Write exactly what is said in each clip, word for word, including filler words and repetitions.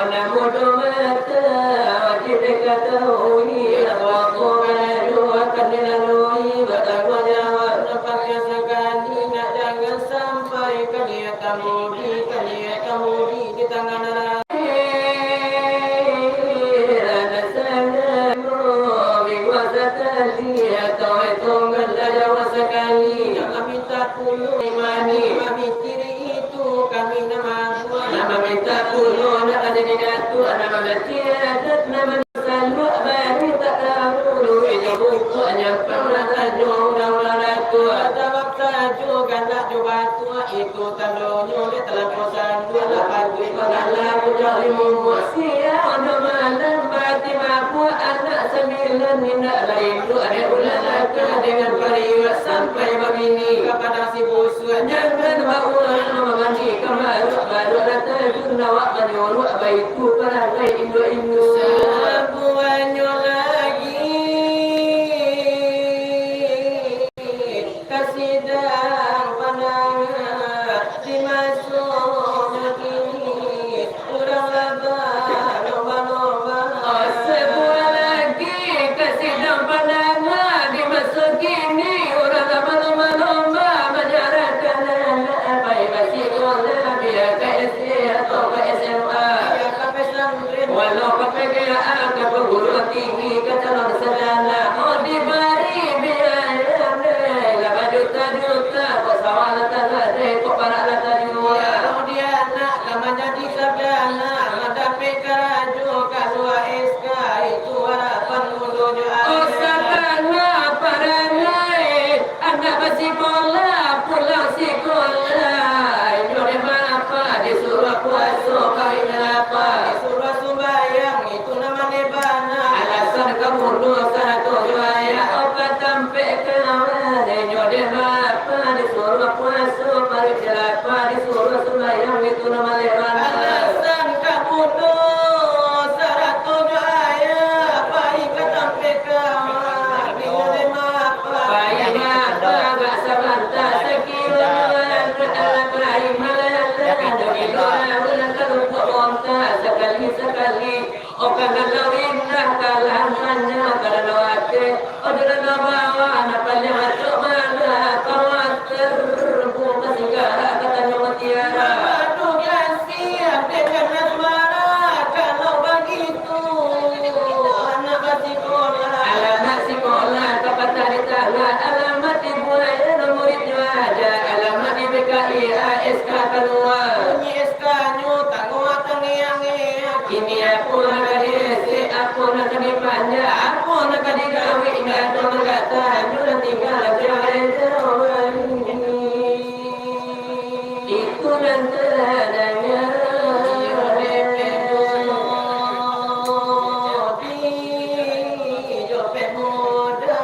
Anak mudo mata, wajib dikatahui, apo-apo karajo akan dilalui, batangguang jawab, tampaknyo sakali, nak jangan sampai kalian tamudi, kalian tamudi di tangah narako. Anak sangat minggu sakali, atau itu manda jauah sakali, nak maminta pulo mani, mamikiri itu kami nak mambuek, nak maminta pulo nak ka jadi datuak, nak mambaci adat, nak mansaluak bari tak tahu, duit jo bungkuak nyampang nak tanyo urang-urang datuak. Sabab sajo gandak jo batuak, itu tandonyo dek talampau saluak, lah patuik bagala puncak limo musim. Siang jo malam bati mabuak, anak sambilan indak barinduak, dek ulah laka dengan pariuak sampai babini. Ka padang si busuak, jangan baurang mamandi, ka baruak-baruak lah tajun, awak manyuruak, baitu parangai induak-induak. Sabuahnyo lagi, ka sidang pandanga di masonyo kini, urang lah balomba-lomba. Oh, sabuah lagi ka sidang pandanga di maso kini, urang lah balomba-lomba manyarahkan anak pai basikolah, bia ka S D atau ka S M A. Bia ka pesantren. Walau ka P G A, ka paguruan tinggi, ka calon sarjana, oh, dibari biaya, lah bajuta-juta, kok sawah lah tagadai, kok parak lah tajua. Kalau di anak ka manjadi sarjana, mandapek karajo, kalua S K, itu harapan mudo jo. Oh, satangah parangai. Anak basikolah, pulang sikolah, inyo dek bapa disuruah puaso, paruik lapa, disuruah sumbayang, itu nan maleh bana. Alasan ka bunuah sarato jo ayah, opat tampek kawan, inyo dek bapa disuruah puaso, paruik lapa, disuruah sumbayang, itu nan maleh bana. Alasan ka bunuah sarato jo ayah, pai ka tampek kawan, inyo dek bapa. Pai mapa agak sabanta, sakiro anak-anak pai malala, dari dua bulan ka lumpua bonta, sakali-sakali, oh, ka danau indah, ka lahan panjang, ka danau Aceh, oh, di danau bawah, nan paliang acok bana, ka water, buka sigara, ka tanjung mutiara. Madu gasih, dengan asmara, kalau bagitu. Anak basikolah. Alamat sikolah tapatah di tangah, alamat di buah, ya, murid juaja, alamat di B K I A S K kalua. Bunyi S K-nyo tanguah tangiang-ngiang. Kini apo nan ka diesek, apo nan ka dipanjak, apo nan ka digawik, indak ado nan ka tanyo, nan tingga jauah-jauah. Itu nan tadanga di Jope Muda.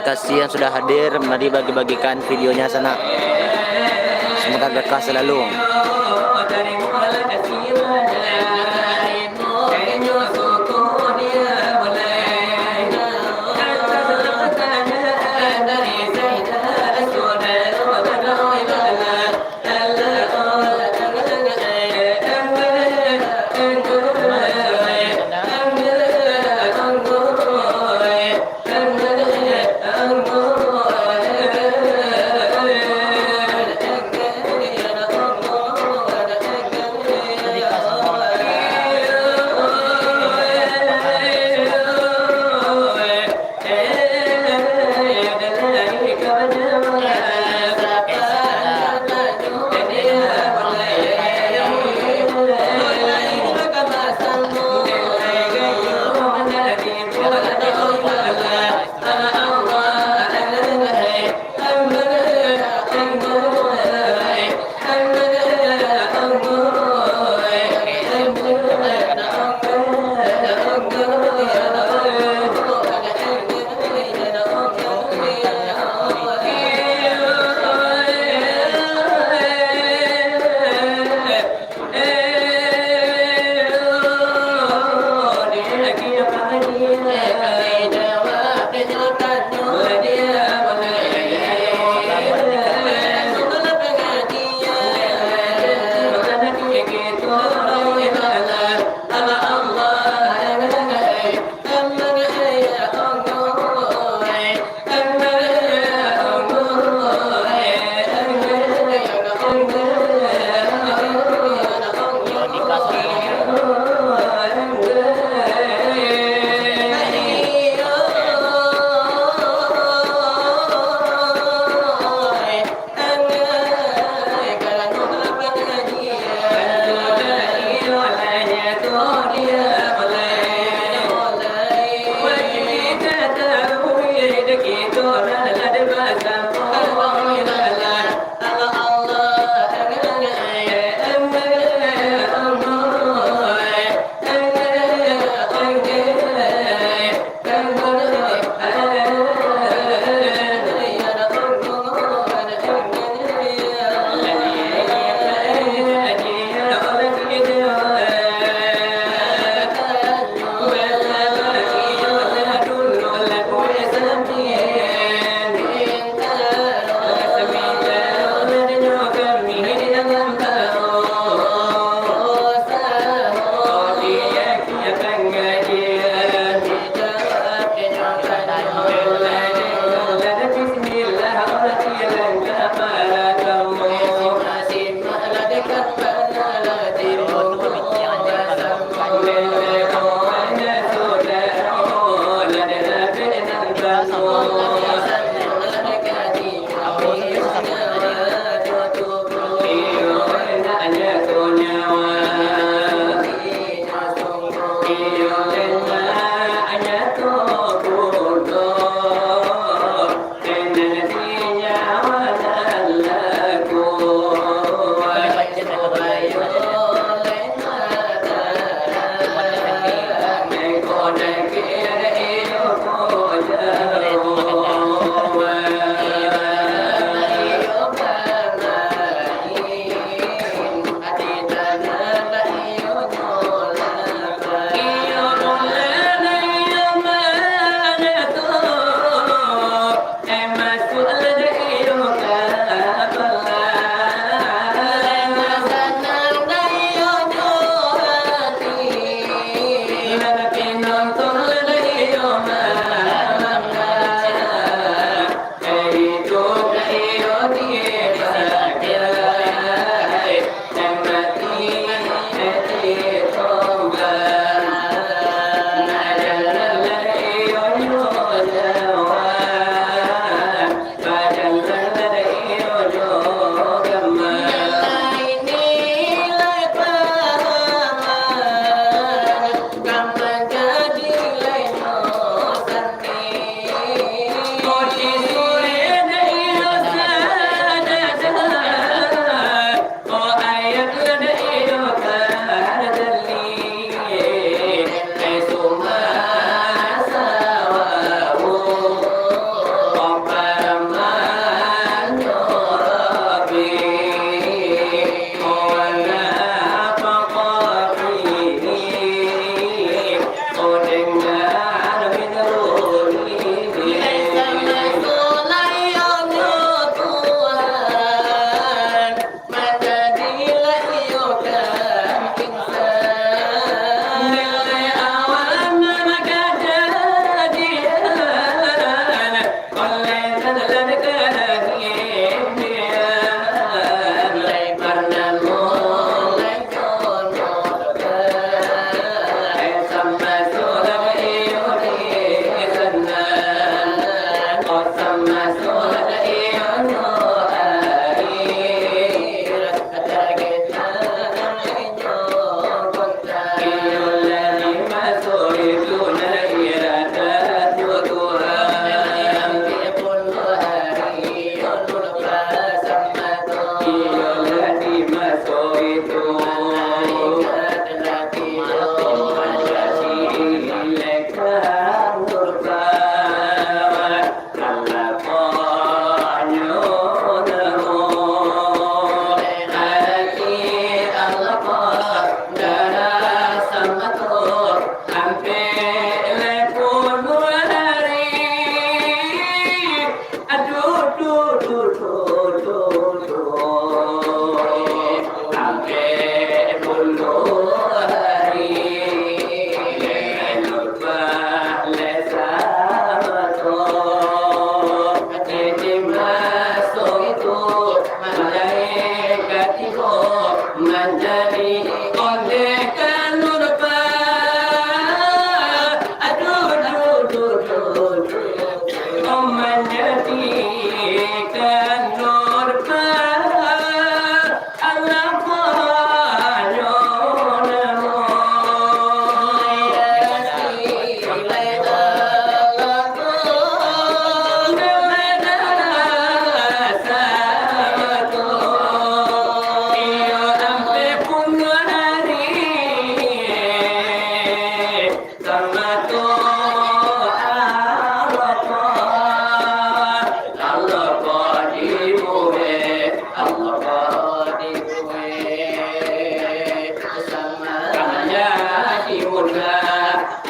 kasih yang sudah hadir, mari bagi-bagikan videonya sanak. Semoga berkah selalu.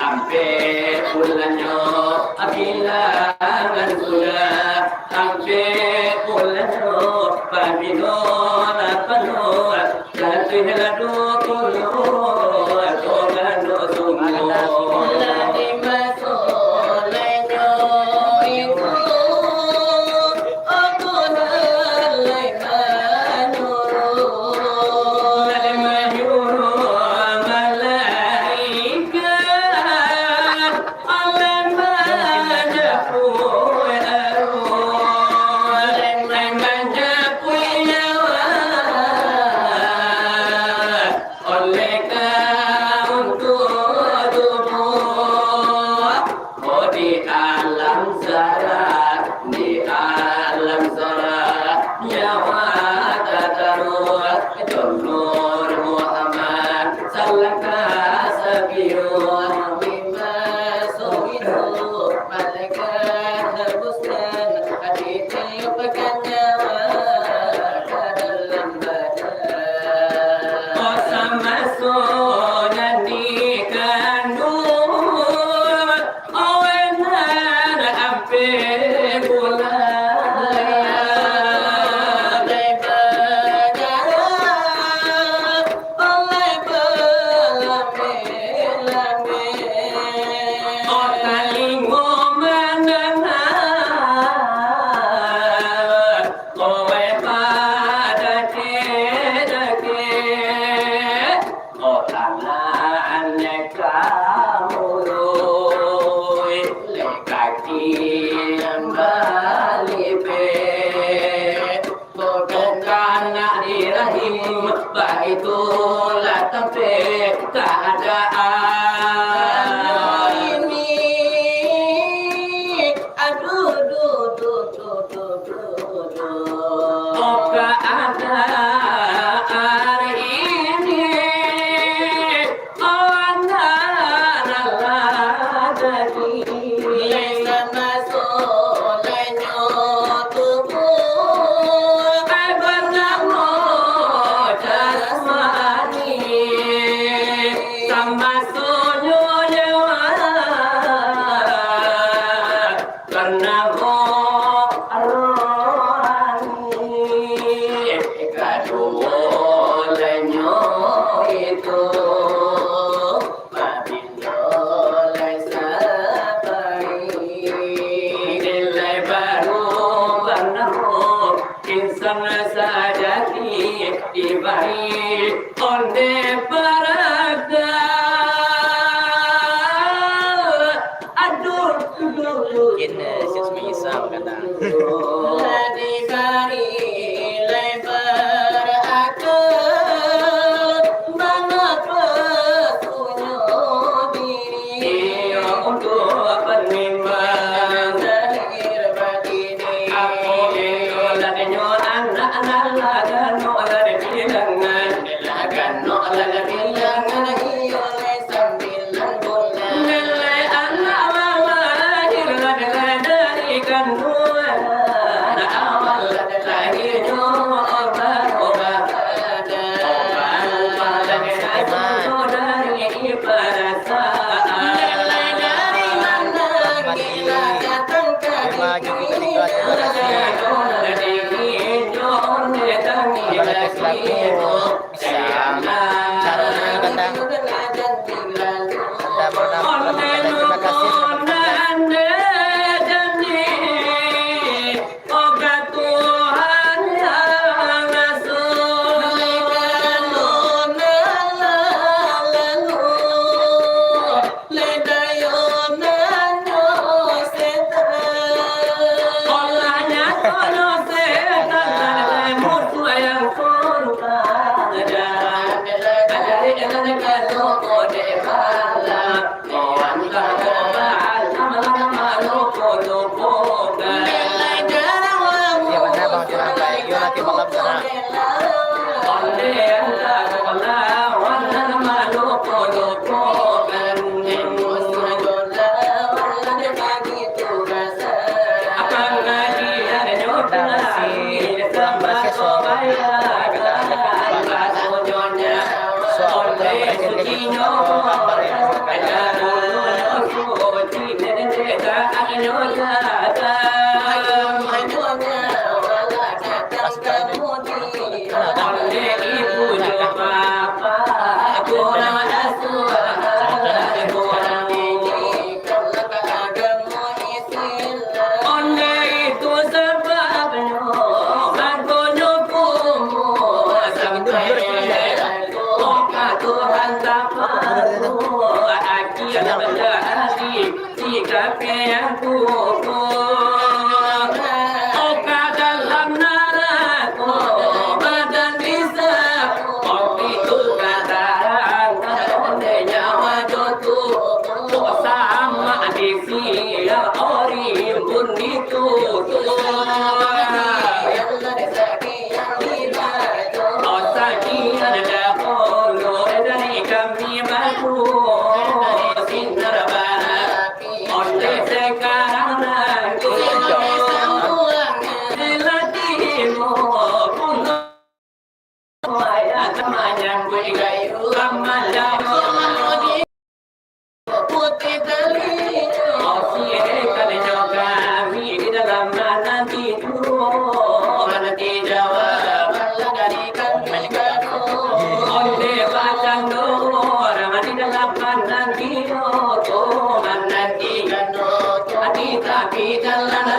Ampek bulannyo bilangan sudah, ampek bulannyo pabilo lapano, jatuihlah dukun, tongano sungguh. Oleh ka untuak tubuah, oh, di alam zahir, di alam zahir, nyawa tataruah, jo Nur Muhammad, salangkah sapiruah. Mimbaso itu, malaikat hembuskan, ditiupkan nyawa ka dalam badan. Oh, samaso nan dikanduang, oh, nan ampek bulan. Oleh balameh-lameh. Oh, talingo mandanga. Oleh badakek-dakek. Oh, tangan kamurui. Kaki nan balipek. Bukan anak di rahim, baitulah tampek keadaan. Ini, aduh, duh, duh, duh. Oh, keadaan ini. Karena roh, rohani, kaduo lainyo itu, pabilo lai sapai, nilai baru banamo insan sajati dibari onde paraga. Aduh, aduh, aduh. Mungkin, eh, Sis Melissa kadang Lah dibari lebar akal, bana petunyo diri. Iyo, untuak panimbang zahir batini. Apo itu lainyo anak nan lah ganok lah dibilangan. Lah ganok lah dibilangan, iyo lai sambilan bulan. Nilai anak lah lahir lah dari kanduangan. Awal lah lahirnyo obah-obah. Obah-obah dari perasaan. Nilai dari mana kita datang ka Terima kasih kepada Abang Rakesh selaku bisa cara kadang ada pernah terima kasih. Lai dayo nanyo setan. Olah nyatonyo setan, musuah yang kurang ajar. Ajari nan kalau kode bala, kawan kau bahal, lama-lama lupo-lupo. Lai jarang lamu. Iya, benar, Bang, kurang baik. Yo, nanti malam sana. Di kape yang kukuh. Oka dalam narako, badan bisa. Kopi tu kataran, ondeh nyawa jo tubuh. Sama di siang, ori pun ditutup. Osakian dahulu dari kami batu, sinar barat. Onde sekarang nanti, dilatihmu puno. Ayah manyambut gayu, malam putih telinga. Osi kalinya kami di dalam nanti tu, nanti jawab dari kami. Onde bacando, urang di dalam pananti, oh, mananti gando, ati tapi jalan.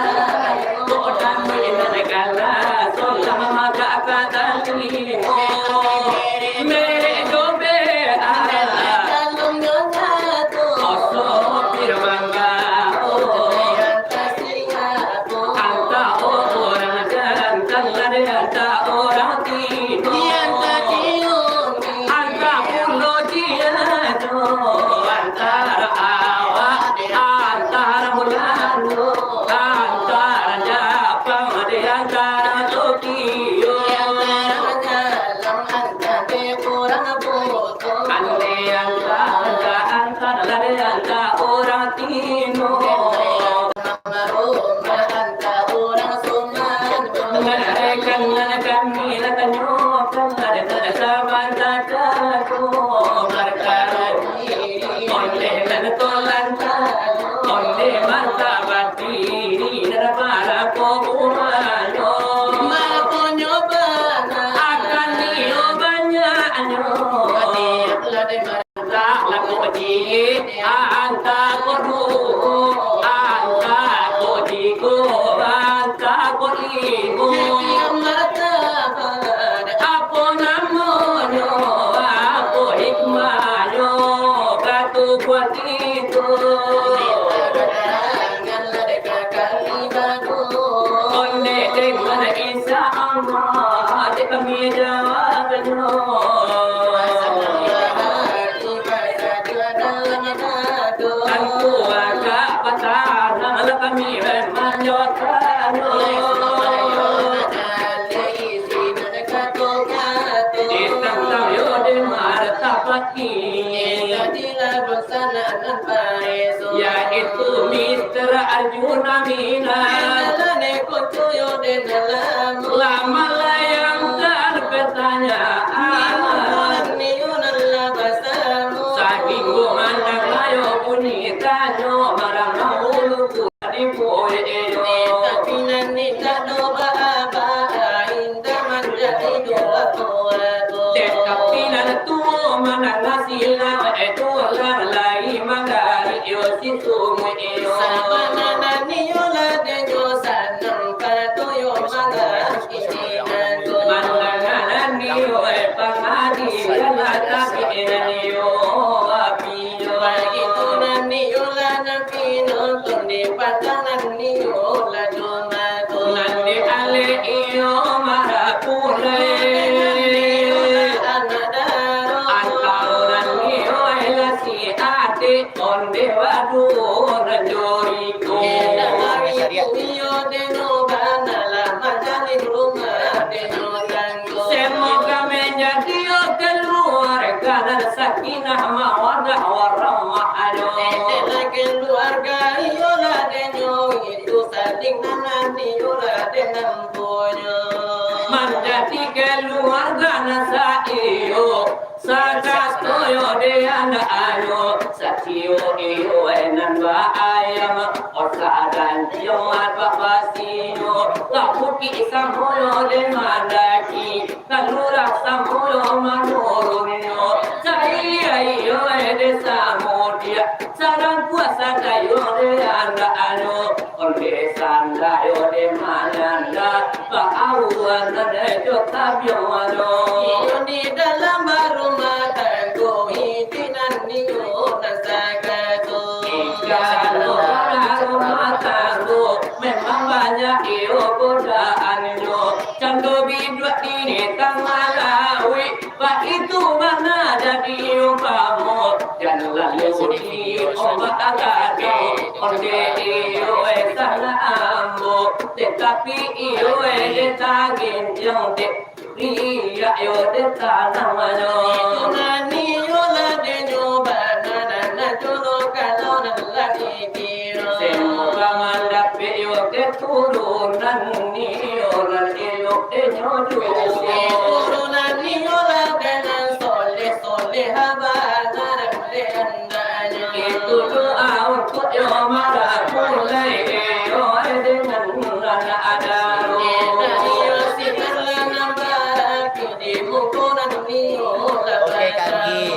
Kota Medan kala, solah maka katali. Merek dobe, ah. Oso pirmangga, oh. Anta urang jantan, anta urang tino. Anta pulo Cianjur, antara awak, antara Mulando, antara Japang, di antara Tokyo. Ande anta, anta, anta urang tino. Mangarikan nan kami lah tanyokan, ada nan sabanta tako, martabat diri, ondeh nan tolan tako, ondeh martabat diri, nan barapo umanyo. Maraponyo bana. Akan nio banyaknyo. Ati lah dek Anta lako ciek, anta ko duo, anta ko tigo, anta ko limo. Apo namonyo, apo hikmahnyo, katubuak itu. Kami baru. Insya Allah, dek kami jawabnyo. Tantu agak batanang lah kami manjawabnyo. Di tantang yo di martabat ini. Yaitu Mister Arjuna Mina. Lah malayangkan pertanyaan. Sahinggo mandanga yo bunyi tanyo, marang ulu ku dibuek yo. Tapi nan tuo mandanga silang, eh, tuo lah lai manggarik yo si sumuik yo. Sabananyo lah denyo sanang, pado yo manggarik sinan tu. Mandanga nan yo, eh, pangadilan lah tapi nan yo api yo. Baitu nan yo lah nan pinonton di padang nan yo lah Jumaik. Nan di alek iyo marapulai. Antaro nan iyo lah si adik onde waduh nan jo iko. Iyo deno bana lah majalin rumah deno tanggo. Semoga manjadi keluarga nan sakinah mawadah warahmah ado. Itulah keluarga iyo lah denyo itu saling nangani yo lah denam punyo. Manjadi keluarga nan saiyo, sakato yo de anak ayo, satio iyo nan baayam, osa dan jimat bapasinyo, lah bukik samo yo de mandaki. Kalurah samo yo manurunnyo, cailia iyo de samudiak, sadang kuasa dayo de andak anu, onde sandak yo de mananda, baawan nan jo tabiang anu. Iyo di dalam barumah tanggo, itinan iyo nan sakato. Ika lo barumah tanggo, memang banyak iyo godaannyo. Cando biduak di tangah lauik, baitu bana jadi umpamo. Jan lalu di ombak gadang, onde iyo eh sanak ambo, tetapi iyo eh dek taginjang dek riak yo dek tanangnyo. Itu nan iyo lah denyo bana nan jolo kalau nan lagi Semoga mandapek yo keturunan iyo nan elok denyo juo. Keturunan iyo lah nan soleh-soleh, abah nan rendah andaknyo. Itu doa untuak yo marapulai iyo dengan nan ado. Enak iyo sinan lah nan baraki di muko nan iyo lah. Oke, Kak Anggi.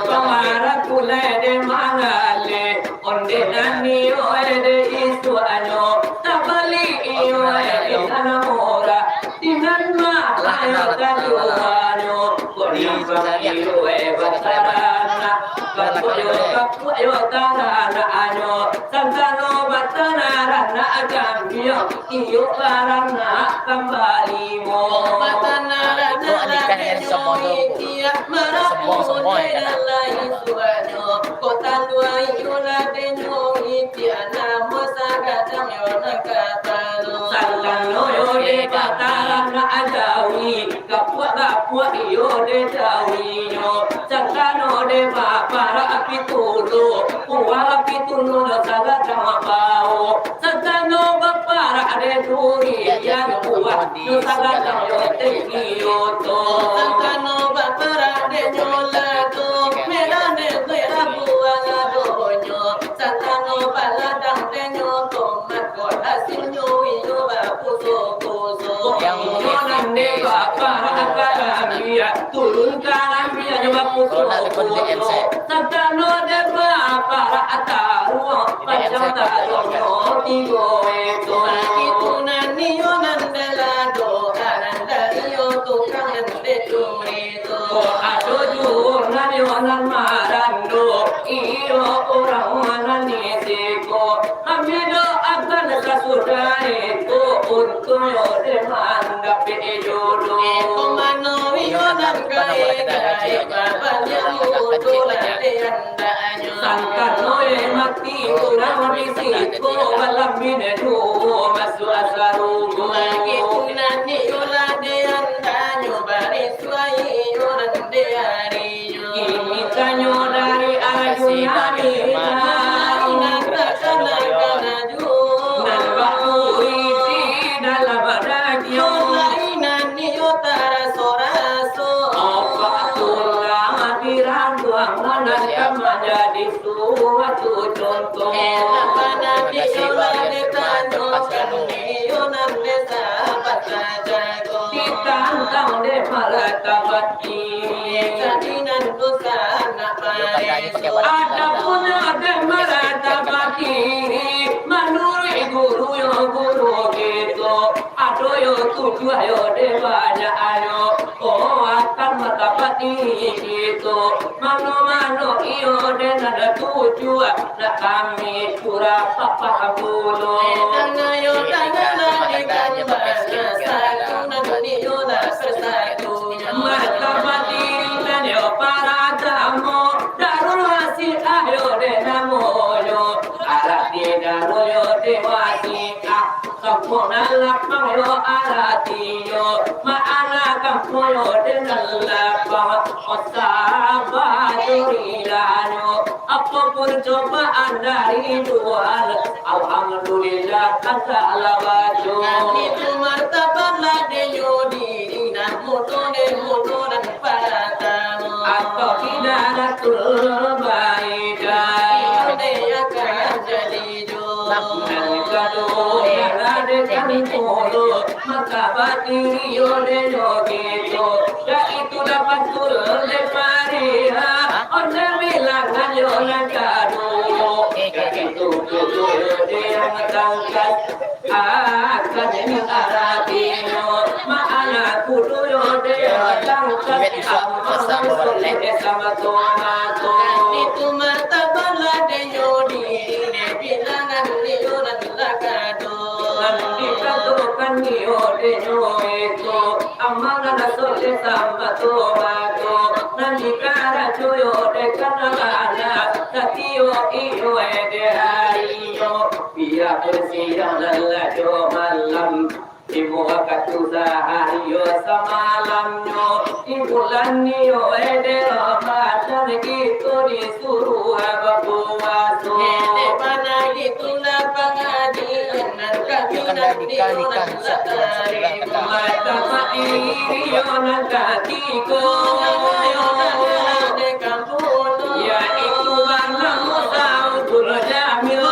Pamara pulai de manggaleh. Onde nan iyo eh de isuaknyo, tabali iyo eh di tanah murah, di nan mah ayo kaduanyo, kok nyampang iyo eh bataranak, kapuak yo kapuak yo taranaknyo, santano bataranak kambiang, iyo baranak kambali mo. Bataranak lah denyo itiak marapu de nan lai suanyo. Kota luai yo lah denyo itiak, namo sagadang yo nan kapalo. Santano yo de bataranak jawi, kapuak-kapuak iyo de jawinyo. Santano de baparak pitulu, puang pitulu sagadang bao. Santano baparak de durian, puang yo sagadang yo teh iyo to. Santano baparak de nyo lado, merah de merah buah ladonyo. Santano baladang denyo tomat, kok hasilnyo iyo bapuso-puso. Iyo nan de baparak karambia, turun karambia nyo bapuso-puso. Santano de baparak taruang, panjang taruangnyo tigo ekor. Itu nan iyo nan de lado, anan dari iyo tukang nan de curi. Kok ado juo nan iyo nan marando, iyo urang nan di siko. Kami doakan sasudah itu, Untuyo dek mandapek jodoh. Iko mano iyo nan kae-kae, babaliang mudo lah dek andaknyo. Sangkano e mati urang di siko, balam bini duo masuak sarugo. Bagitu nan iyo lah dek andaknyo, barisuai iyo nan dek arinyo. Kini tanyo dari Arjuna Bintang. Nan bakuri di dalam dagiang. Opak tulang diranduang, nan ka manjadi suatu contoh. Ditantang dek martabat diri. Adapun dek martabat diri, manuruik guru yo guru kito, ado yo tujuah yo dek banyak ayo. Oh, akan martabat diri kito, mano-mano iyo dek nan tujuah, nak kami curah papah pulo. Dangayo, dangalah dek kami, satu nan iyo lah persatu. Martabat diri nan yo paratamo, Darul Wasiah yo dek namonyo. Arati Darul yo dek Wasiah, kampuang nan lapang yo aratinyo. Ma'ana kampuang yo dek nan lapang, oh sabar jo rilanyo. Apo pun cobaan dari Tuhan, alhamdulillah, kan tak lawajo. Nan itu martabat lah dek nyo diri, nan mudo dek mudo nan paratamo. Atau tidak ada terbaik. Iyo dek akan jadi jo. Nan kaduo, diadakan pulo martabat diri yo dek nyo kito. Yaitu dapat turun dek pariha, onde bilangan yo nan kaduo. Yaitu kudu yo dek yang tangkas, akan yang aratinyo, ma'ana kudu yo dek yang tangkas, amal soleh samato-mato. Itu martabat lah dek nyo diri, bilangan iyo nan lah kaduo. Nan dikatokan iyo dek nyo itu, amal nan soleh samato-mato. Nan dikarajo yo dek anak-anak, satio iyo dek arinyo. Biapun siang nan lah jo malam, limo wakatu sahari yo samalamnyo. Di bulan iyo dek Ramadan, kito disuruah bapuaso. Dek bana itulah pangajian nan kami nanti-nanti. Martabat diri yo nan katigo, yaitu banamo Saudul Jamil.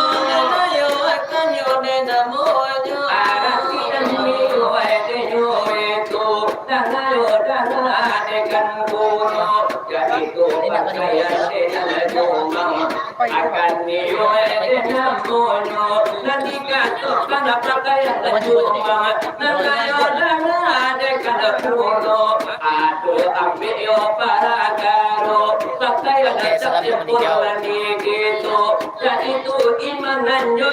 Arati nan iyo dek nyo itu, dangayo dangakan pulo, yaitu pakaian dek nan jumang. Akan iyo dek namonyo, nan dikatokan pakaian nan jumang. Dangayo dangakan pulo, ado ampek yo parakaro pakaian nan tak sempurna di kito, yaitu iman nan jo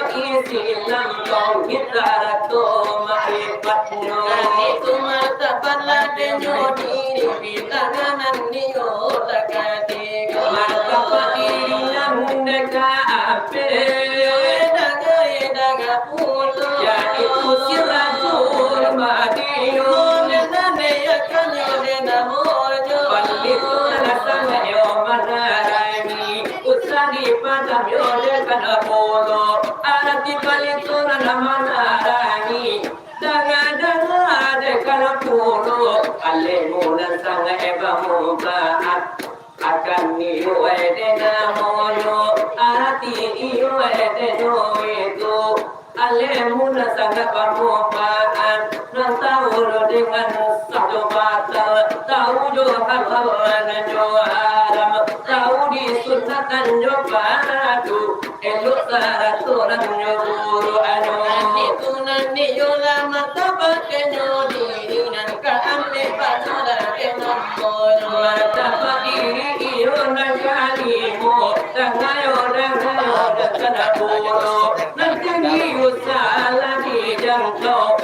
Islam, tauhid sarato makrifatnyo. Itu martabat lah dek nyo diri, bilangan nan iyo lah katigo. Martabat diri nan dek kaampek, yaitu Sirajul Madinah. Palitunyo nan sangaik yo manarangi, usah dipandang yo dek anak mudo. Arati palitunyo nan manarangi, dangakan dek anak mudo. Ilmu nan sangaik bamanfaat. Akan iyo dek namonyo, arati iyo dek nyo itu. Ilmu nan sangaik bamanfaat, nan tahu lo dengan sah jo batal, tahu jo halal nan jo haram, tahu disunatkan jo fardu, elok sarato nan jo buruaknyo. Itu nan iyolah martabat dek nyo diri, nan kaampek baru lah dek namonyo. Martabat diri iyo nan kalimo, dangakan yo, dangakan yo, dangakan pulo. Nan tinggi usahlah dijangkau,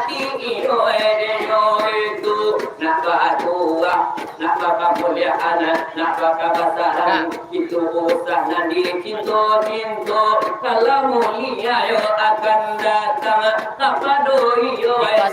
Iyo, eh, denyo itu, nak batuah, nak bakamuliaan, nak bakabasaran, itu usah nan dicinto-cinto. Kalau mulia yo akan datang, kapado iyo, eh,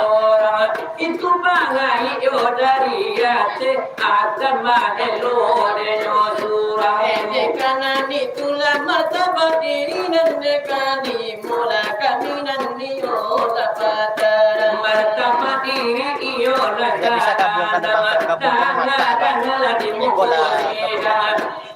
urang, itu pangaik yo dari ateh, akan maelo denyo surang. Dek kanan itulah martabat diri nan dek kalimo lah kami nan iyo lah patara. Martabat diri iyo lah.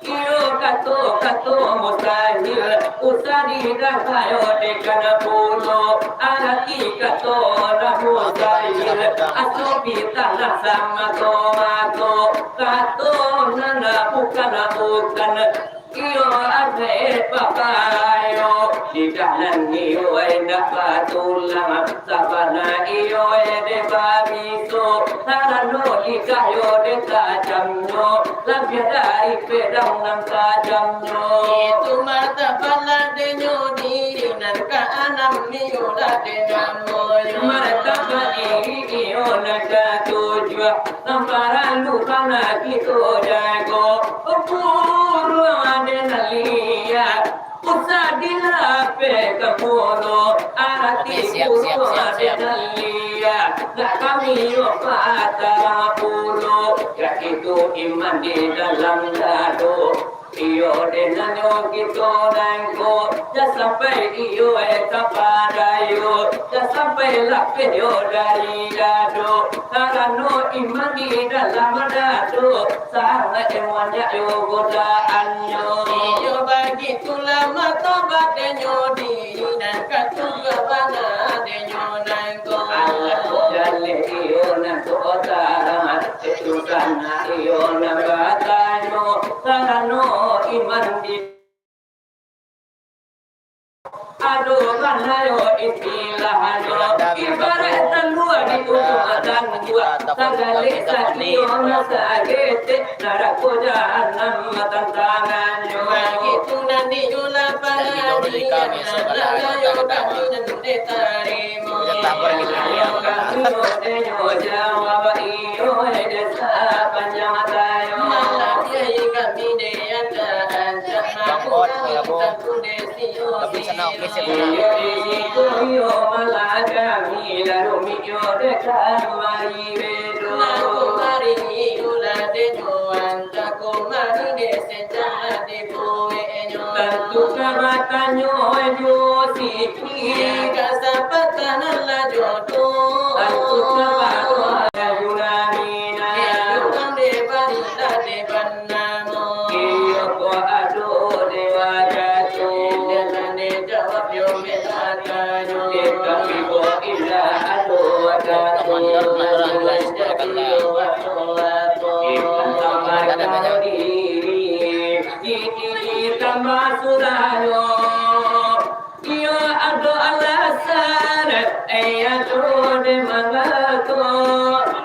Iyo kato-kato mustahil, usah didasayo dek kana pulo. Arati kato lah mustahil, aso pitah lah samato-mato. Kato nan bukan-bukan, iyo ado babayo. Lidah nan iyo indak batulang, sabana iyo dek babiso. Karano lidah yo dek tajamnyo, labiah dari pedang nan tajamnyo. Itu martabat lah denyo diri nan kaanam, iyo lah denyo namonyo. Martabat diri iyo nan katujuah, nan paralu bana kito jago. Pulo ado nan liek, usah dilapehkan pulo. Arati pulo ado nan liek, nak kami yo patara pulo. Yaitu iman di dalam dado. Iyo dek nan nyo kito nangko, jan sampai iyo, eh, tapadayo, jan sampai lapeh yo dari dado. Karano iman di dalam dado, sangaik banyak yo godaannyo. Iyo bagitulah martabat denyo diri nan katujuah bana denyo nangko. Alah, jaleh iyo nan kotara, itu sanak iyo nan batanyo, karano iman di Ado bana yo istilahnyo, ibarat talua di ujuang tangguak, sagaleh sakiyo nan sagetek, narako jahanam tantangannyo. Baitu nan di julah pangadilan, nan layo kami nan ditarimo. Iyo kami yo denyo jawab, iyo dek sapanjang tayo. Malabiahi kami dek ancak-ancak, mako kami tantu dek Tapi sanang, oke, siap, sanang. Iyo, iyo, malah kami lah rumik yo dek kamari bedo. Nah, kamari iyo lah denyo ancak kamari dek senjang lah dibueknyo. Tantu ka batanyo jo Siti. Iyo, kasapatan lah jodoh. Tantu ka batanyo jo Namina. Iyo, kan dek bari lah dek bana. Iyo ko ado dewa Datu, indak nan dijawab yo mintak tanyo. Tapi ko indak ado Datu, nan lai jadi yo apo-apo. Tambah diri, di, di, di, tambah surahnyo. Iyo ado alasan, eh, ado dek mangako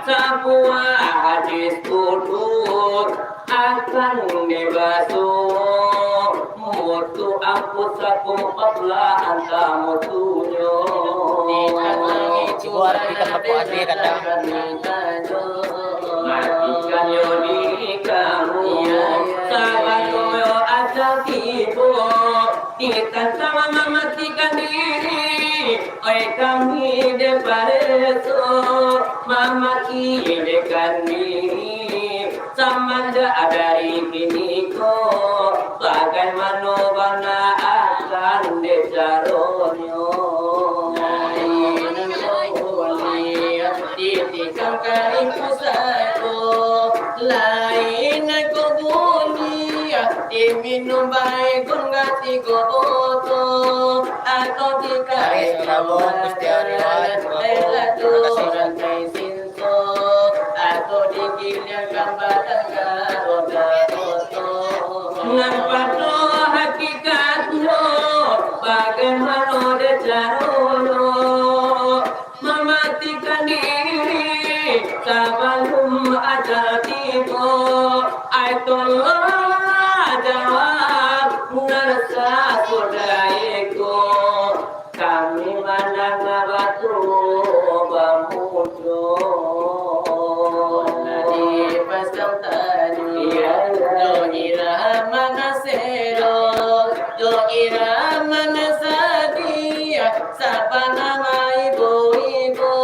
sabuah hadis kudusi akan dibaso. Mutu anfusakum qabla an tamutunyo. Cibuar kita kapok ati kadang. Matikan yo diri kamu, sabato yo ajal tibo. Ditantang mamatikan diri, oi kami dek pareso, mamatikan diri. Samanjak dari kini ko, bagaimano bana akan dek caronyo? Ditikam karing pusako, lain ko buliah diminum baikun gati ko boto, atau dikari. Tarik saudara, Gusti Ariwan, terima kasih. Atau digilir gambar tangga roda oto. Nan pado hakikatnyo, bagaimano dek caronyo mamatikan diri sabalum ajal tibo? Ai tolonglah jawab nan sasudah iko. Kami mandanga batu Bamudo. Dipasang tanyo, jo irama nan sero, jo irama nan sadiah, sabana maibo-ibo,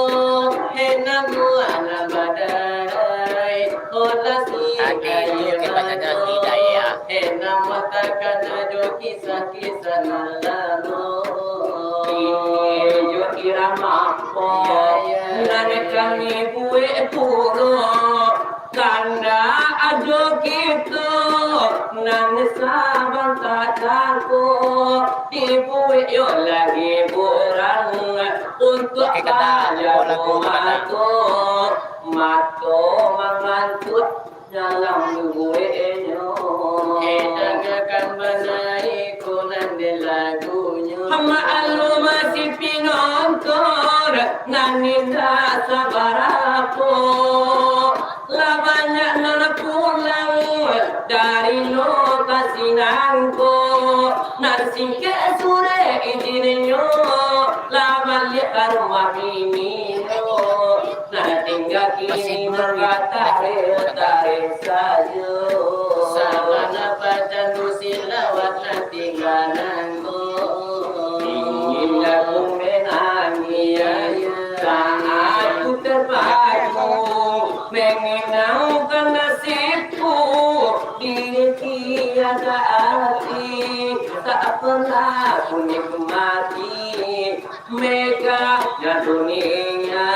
hendak mualah badarai, holah si aia mato, hendak mualah takana jo kisah-kisah nan lamo. Iyo, irama ko, nan kami buek pulo, kandak ado kito, nan sabanta ko, dibuek yo lai hiburan, untuak palalu mato, mato mangantuak. Dalam dubueknyo. Eh, dangakan bana iko nan dek lagunyo. Maklum si pinonton, nan indak sabarapo. Lah banyak nan pulang dari lokasi nangko. Nan singkek surek izinnyo, lah baliak ka rumah bininyo. Nah, tingga kini mangatarik-tarik sajo. Sabana pacandu silawat nan tingga nangko. Ingin aku menangis, saat ku terpaku, mengenangkan nasibku, diri tiada arti, tak pernah ku nikmati. Megahnya dunia,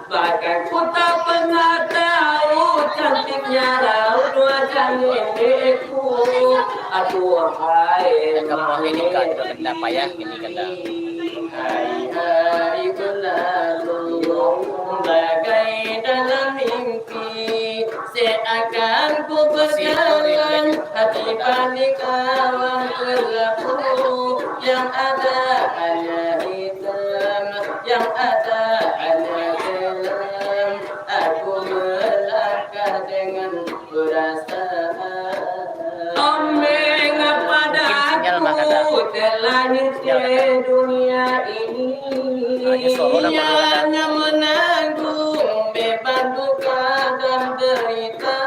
bahkan ku tak pernah tahu cantiknya raut wajah nenekku. Aduhai, hai, hai, berlalu bagai dalam mimpi. Seakan ku berjalan, hati panik awang berlaku. Yang ada hanya hitam, yang ada hanya gelap. Aku melangkah dengan perasaan. Omeng padaku, telah nyuci dunia ini. Ia hanya menanggung beban duka dan derita.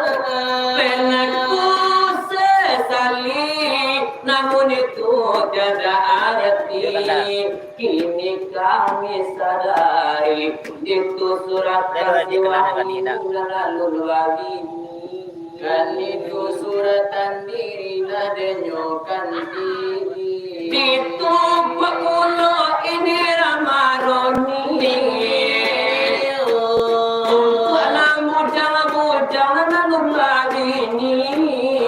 Pernah ku sesali, namun itu tiada arti. Kini kami sadari, itu surat kasih wahyu nan alun babini. Kan itu suratan diri lah denyo kan diri. Ditumpuk pulo ini Ramaroni. Untuak lah bujang-bujang nan alun babini.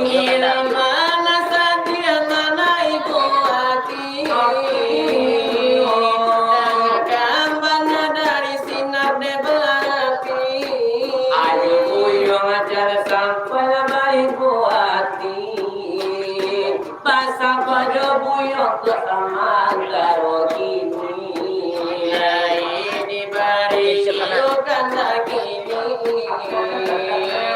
Irama nan sadiah manaibo ati. Dangakan bana dari sinar dek barapi. Ayo buyuang acara sampai lah baibo ati. Basapa jo buyuang tu samantaro kini. Lai dibari iyo kandak kini.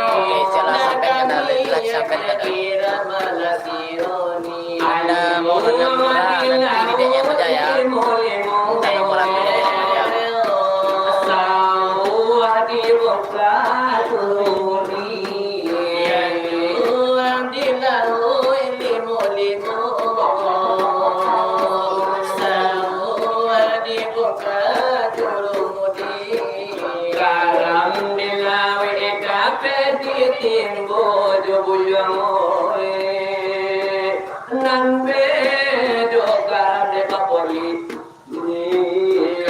Oke, salah sampai kandak, salah sampai kandak. Irama lah siro. Anda mau menang murah, nanti di D M aja ya. Nanti kalau di D M aja. Garam di lauik dapek ditimbo jo buyuang, oi. Nan bedo garam dek bapolisi.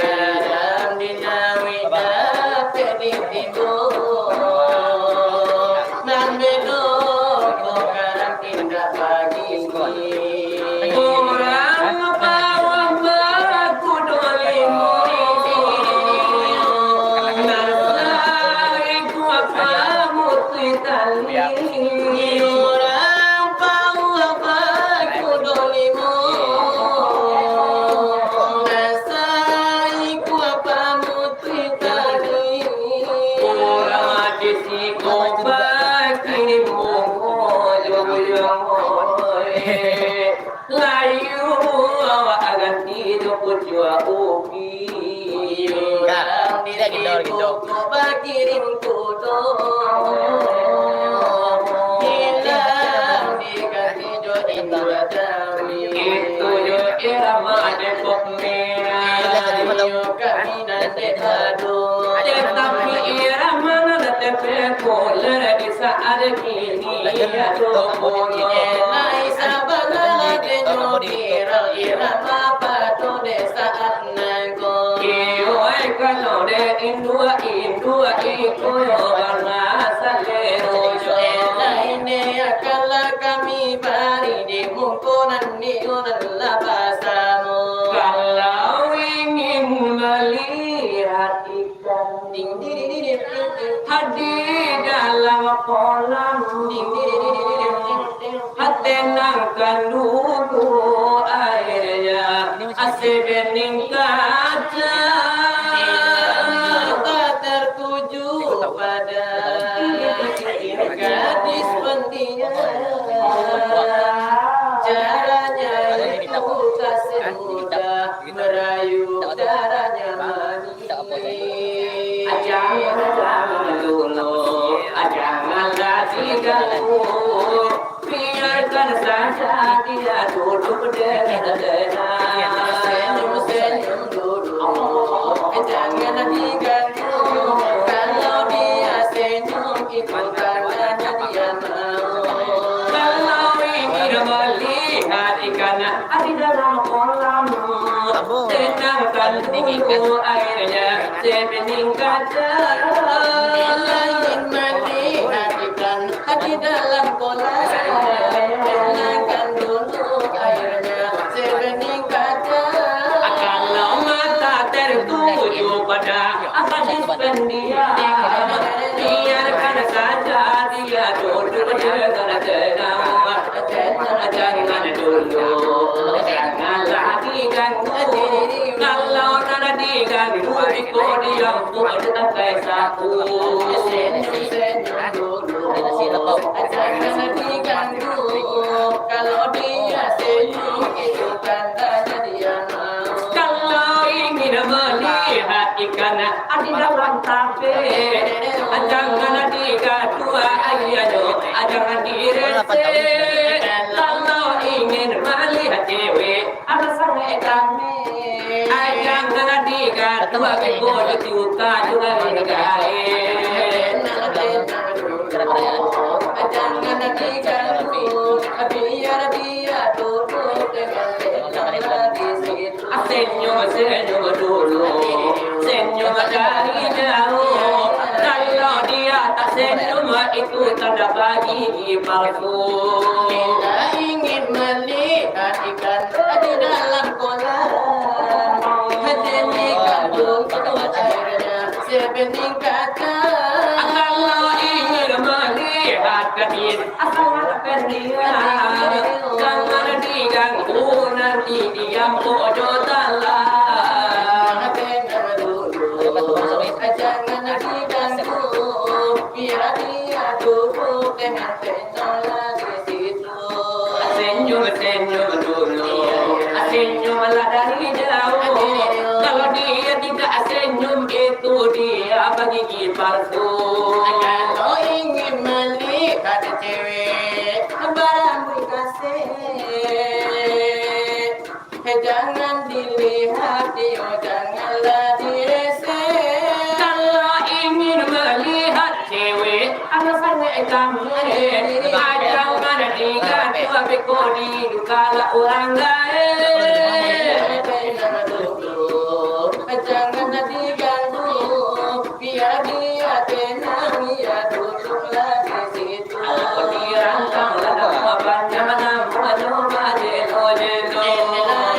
Garam di lauik dapek ditimbo. Nan bedo ko garam indak bagigi. Urang bawah bakudo limo. Nan saikua pamutuih tali. Urang bawah bakudo limo. Nan saikua pamutuih tali. Urang di siko bakini monggo jo buyuang, oi. Layu awak ganti jo pucuak ubi. Gendor, gendor. Bakirim kudo. Hilang diganti jo indua jawi. Itu jo irama Depok Melayu. Kami nan dek ado. Tetapi irama nan terpopuler di saat kini. Lai sabana lagi nyo viral irama pado dek saat Iyo, ai, kalau dek indua-indua iko yo bana salero jo. Lain akanlah kami bari di muko nan iyo nan lah basamo. Kalau ingin melihat ikan di dalam kolam, tenangkan dulu airnya, sebening kaca. Mata tertuju pada gadis pendiam. Caranya itu tak semudah merayu darahnya manis. Jangan dulu, janganlah diganggu. Biarkan saja dia duduk dengan tenang. Senyum-senyum dulu, jangan diganggu. Kalau dia senyum, itu tandanya dia mau. Kalau ingin melihat ikan di dalam kolam, tenangkan dulu airnya, sebening kaca. Bila ingin melihat ikan di dalam kolam, tenangkan dulu airnya, sebening kaca. Kalau mata tertuju pada gadis pendiam, biarkan saja dia duduk dengan tenang. Jangan dulu, janganlah diganggu. Kalau nak diganggu, iko diam pun sampai sapu. Senyum-senyum dulu, jangan diganggu. Kalau dia senyum, itu tandanya dia mau. Kalau ingin melihat ikan di dalam tapi, jangan digaduah airnyo, jangan direse. Kalau ingin melihat cewek, ada sangat kami. Jangan digaduah, bego ditiuka, jangan digaduah. Jangan diganggu, biar dia duduk dengan tenang di situ. Senyum, senyum dulu, senyum dari jauh. Kalau dia tak senyum, itu tanda bagi palsu. Bila ingin melihat ikan di dalam kolam, hati ini kandung airnya sebening kaca. Kalau ingin melihat gadis asal pendiam, jangan diganggu, nanti diam pojok dalam. Jangan diganggu, biar dia duduk dengan tenang di situ. Senyum, senyum dulu, senyumlah dari jauh. Kalau dia tidak senyum, itu dia bagigi palsu. Kalau ingin melihat cewek barambuik kasek, jangan dilihat, iyo, janganlah direse. Kalau ingin melihat cewek, ada sangat kami. Jangan diganggu, beko di kala urang gaek. Jangan diganggu, biar dia tenang, ia duduklah di situ.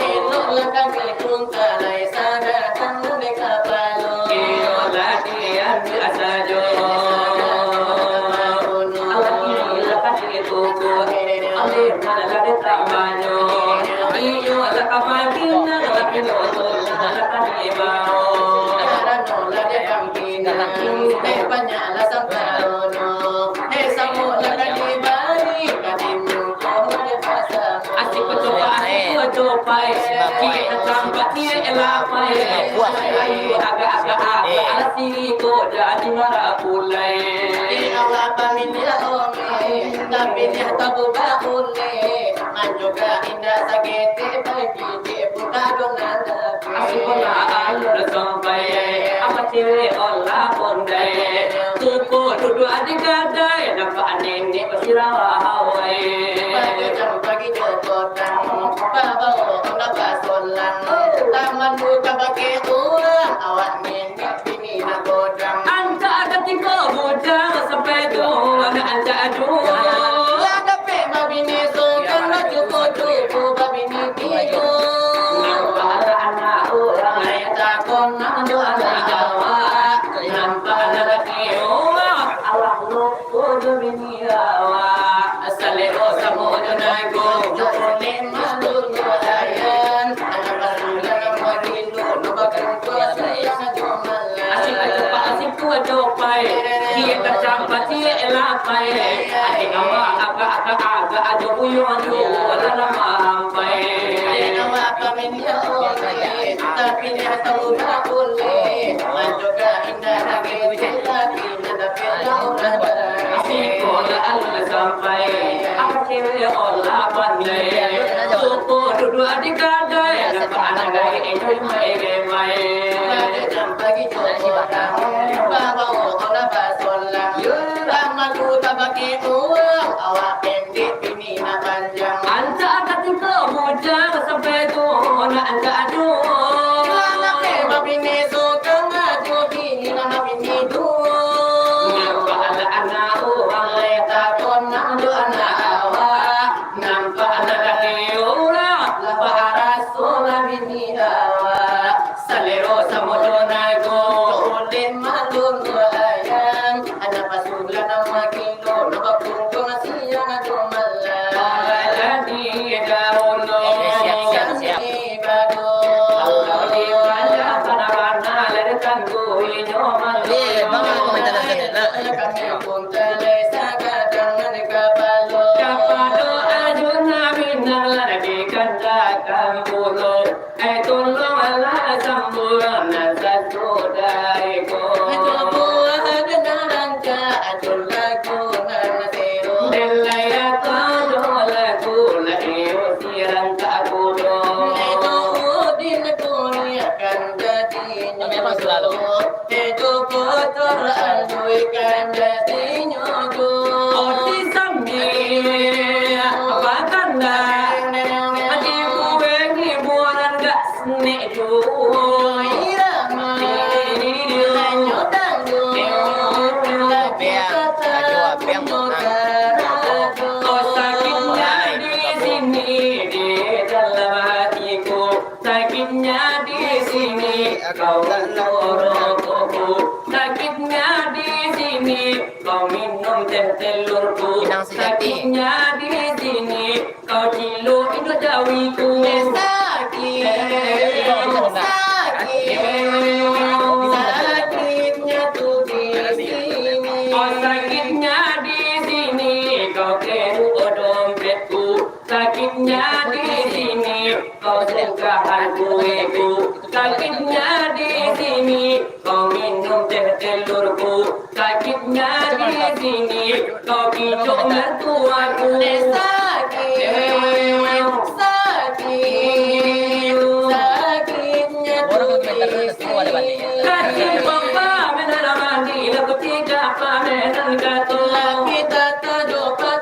Elok-eloklah kami pun talai sagadang dek kapalo. Iyo, lah diambiak sajo. Alah, inilah kami tutup. Alih mana lah ditamanyo. Iyo, lah kami pinang, lah pinang, lah kami bao. Karano lah dek kami pinang, eh, banyaklah sangkarono. Eh, samo lah kami bari, kami muko lah dek pasamo. Asik bacoba, asik bacoba, eh. Kini tampak ni, eh, lapai. Ayo, agak-agak, agak. Pulai. Di awak pamiliah ome, tapi dia tabu baule. Manjoga indak saketek, pai pijik buka donan. Asik bola alun sampai, apa cewek olah pondai. Kuku duduk di gadai, nampak nenek basirawa hawai. Pagi jam pagi jokotang, babawa onda pasolang. Taman buka bakeh urang, awak nenek bini nakodang. Ancak ka tingko bujang, sampai tu nak ancak juo. Lah dapek babini surang, lah cukup-cukup babini tigo. Nampak anak urang, lai takonang jo anak awak. Nampak anak laki urang, alah lupo jo bini awak. Salero samo jo nago, jo kulik malu jo ayan. Anak baru dalam marindo, lo bakumpul siang jo malam. Asik ajo pak, asik tu ajo pai. Dia kacang pati elah pai. Adik awak agak-agak, agak ajo buyuang tu, alah lama ampai. Adik awak pamilia oleh, tapi dia tahu tak boleh. Manjoga indah lagi, tapi Sikola alun sampai, apa cewek olah pandai. Suko duduak di kadai, nampak anak gai enjoy main game main. Pada jam pagi tu orang, bawa olah basolang. Lama tu tak pakai uang, awak pendek bini nak panjang. Ancak katika bujang sampai tu nak ancak aduh. Lah nak tembak bini suka ngaju bini nak bini duo. Nampak lah anak urang lai takonang jo anak awak. Nampak lah kaki urang lah baraso lah bini awak. Salero samo jo nago, ulin malun ayam. Anak pasulan nama kilo, nama pungkung siang jo malam. Jadi dahulu. Eh, siap, siap, siap. Eh, bang, aku minta nasihat, nak. Memang selalu. Oti sambil batanda, ati kueng hiburan gak senek juo. Apiang, ajo apiang, nah. Oh, sakitnya di sini, di dalam hatiku. Sakitnya di sini, kau rokokku. Sakitnya di sini, kau minum teh telurku. Minang sejati. Sakitnya di sini, kau cilok indak jawiku. Eh, sakit, sakit, sakitnya tu di sini. Oh, sakitnya di sini, kau keruk dompetku. Sakitnya di sini, kau suka hantuiku. Sakitnya di sini, kau minum teh telurku. Sakitnya di sini, kau kicok mertuaku. Sakit, sakit, sakitnya tu di sini. Kasih papa menara mandi, laku tiga pamenan kato. Laki tata dopa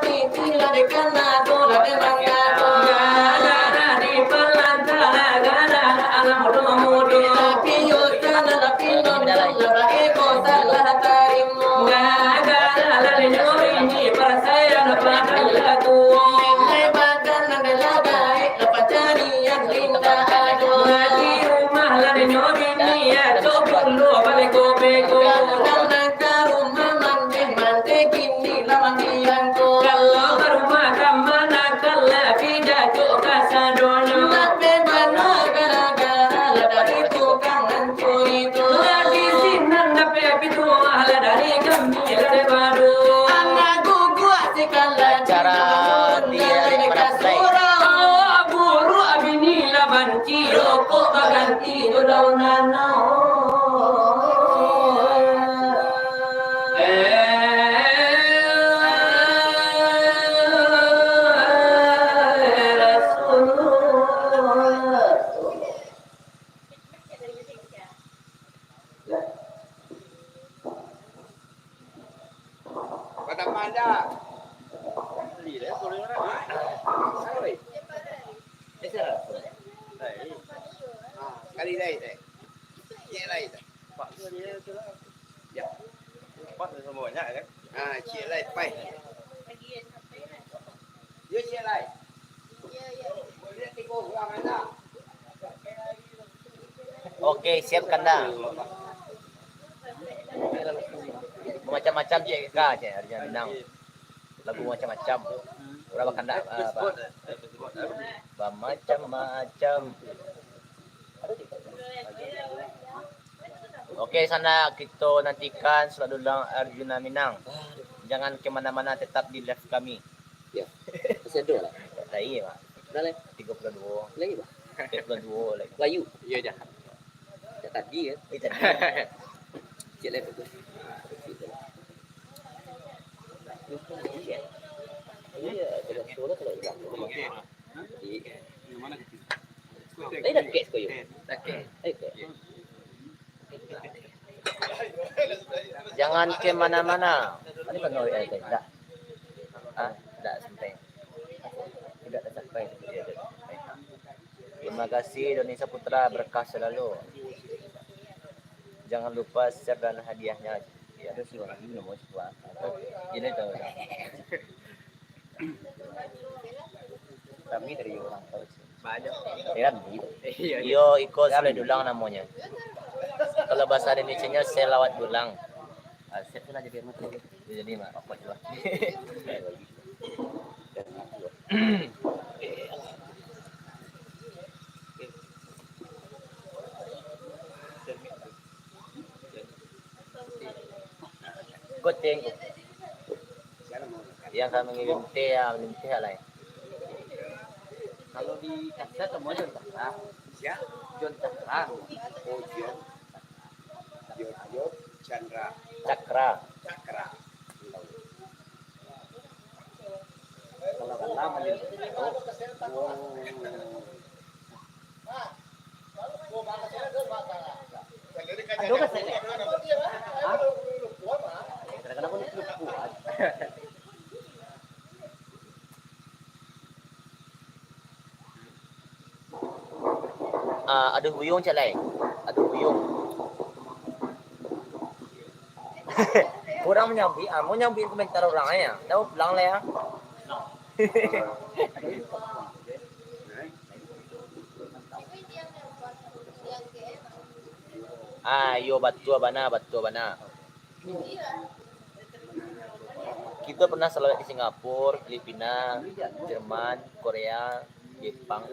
Gara-gara di palantara, gara-gara anak mudo-mudo. Tapi yo salah, tapi non salah, bae ko salah tarimo. Gara-gara lah nyo bini, parasaian padang katuo. Nilai badan nan lah gaek, lah pacarian indak ado. Di rumah lah nyo bini, ya, cok pulo baleko-beko. Kadang nan ka rumah mande, mande kini lah mandiang ko. Kalau ka rumah ka mana, kalau pijak cok kasadonyo. Tapi bana gara-gara lah dari tukang anco itu. Lah di sinan dapek pituah lah dari kami lah dari baru. Anak guguak sikala. Acara di hari Padang Besai. Oh, buruak bini lah banci, rokok baganti jo daun nanak. Sekali lai, deh. Cek lai, deh. Pak tu dia tu lah. Ya. Pak tu sama banyak, kan? Ha, cek lai, pai. Yo, cek lai. Boleh tengok orang anak. Oke, siapkan dah. Macam-macam cek ka, cek Arjuna Minang. Lagu macam-macam. Urang bakandak, ah, ba-, bamacam-macam. Oke, sanak, kito nantikan Surat Dulang Arjuna Minang. Jangan ke mana-mana, tetap di live kami. Ya. Masih ada lah. Tak iya, Pak. Dah lah. Tiga puluh dua. Lagi, Pak. Tiga puluh dua lagi. Layu. Iya, jahat. Sejak tadi, ya. Eh, tadi. Cek lah tu. Iya, ada suara kalau hilang. Iya. Yang mana kecil? Tadi dah kes kau, yo? Dah kes. Eh, kes. Jangan ke mana-mana. Ini kan, oh, eh, eh, dah. Ah, dah sampai. Tidak tercapai. Terima kasih, Indonesia Putra, berkah selalu. Jangan lupa share dan hadiahnya. Ya, ada sih, orang ini mau sebuah. Ini tahu. Kami dari orang tahu sih. Banyak. Iya, kan? Iya, iya. Iyo, iko Surat Dulang namonyo. Kalau bahasa Indonesianya selawat dulang. Ah, siap lah jadi amat. Jadi, Mak, apa juga. Goteng. Yang kami ngirim teh, ya, ngirim teh lah, ya. Kalau di kaset semua John Cakra. Siap? John Cakra. Oh, John. John, John Chandra. Cakra. Cakra. Kalau dalam, oh. Aduh, kasih. Hah? Kadang-kadang pun lupa. Ah, aduh buyuang, cek lai. Aduh buyuang. Kurang manyambuik, ah, mau nyambuik komentar urang, ya. Dah pulang lah, ya. Ah, iyo, batua bana, batua bana. Kito pernah salawat di Singapura, Filipina, Jerman, Korea, Jepang.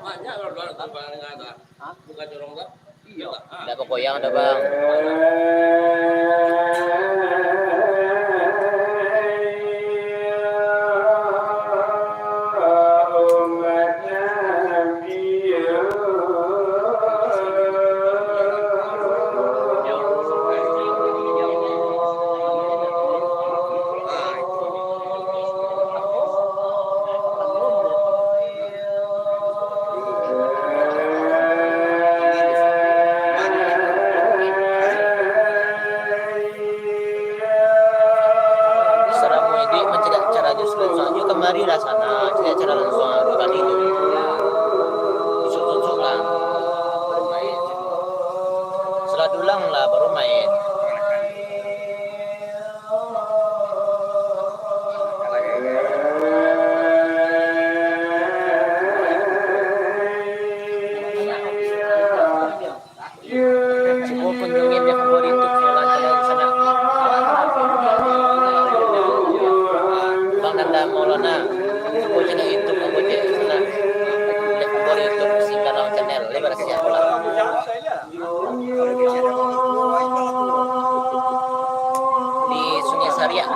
Banyak lah, banyak lah. Hah? Bukan corong tu. Iyo. Ndak bagoyang dah, Bang. Saramu iduik mancaliak cara jo sunsum, yo kamari lah sana, caliak cara lansuang, duo kali tu. Isuk-isuk lah, baru main. Sudah dulang lah, baru main. Cubo kunjungi live ambo di YouTube, Maulana Channel di sana. Bang Nanda Maulana, cubo channel YouTube ambo cek di sana. Live ambo di YouTube, Singkalang Channel, lebar siap lah. Di Sungai Sariak.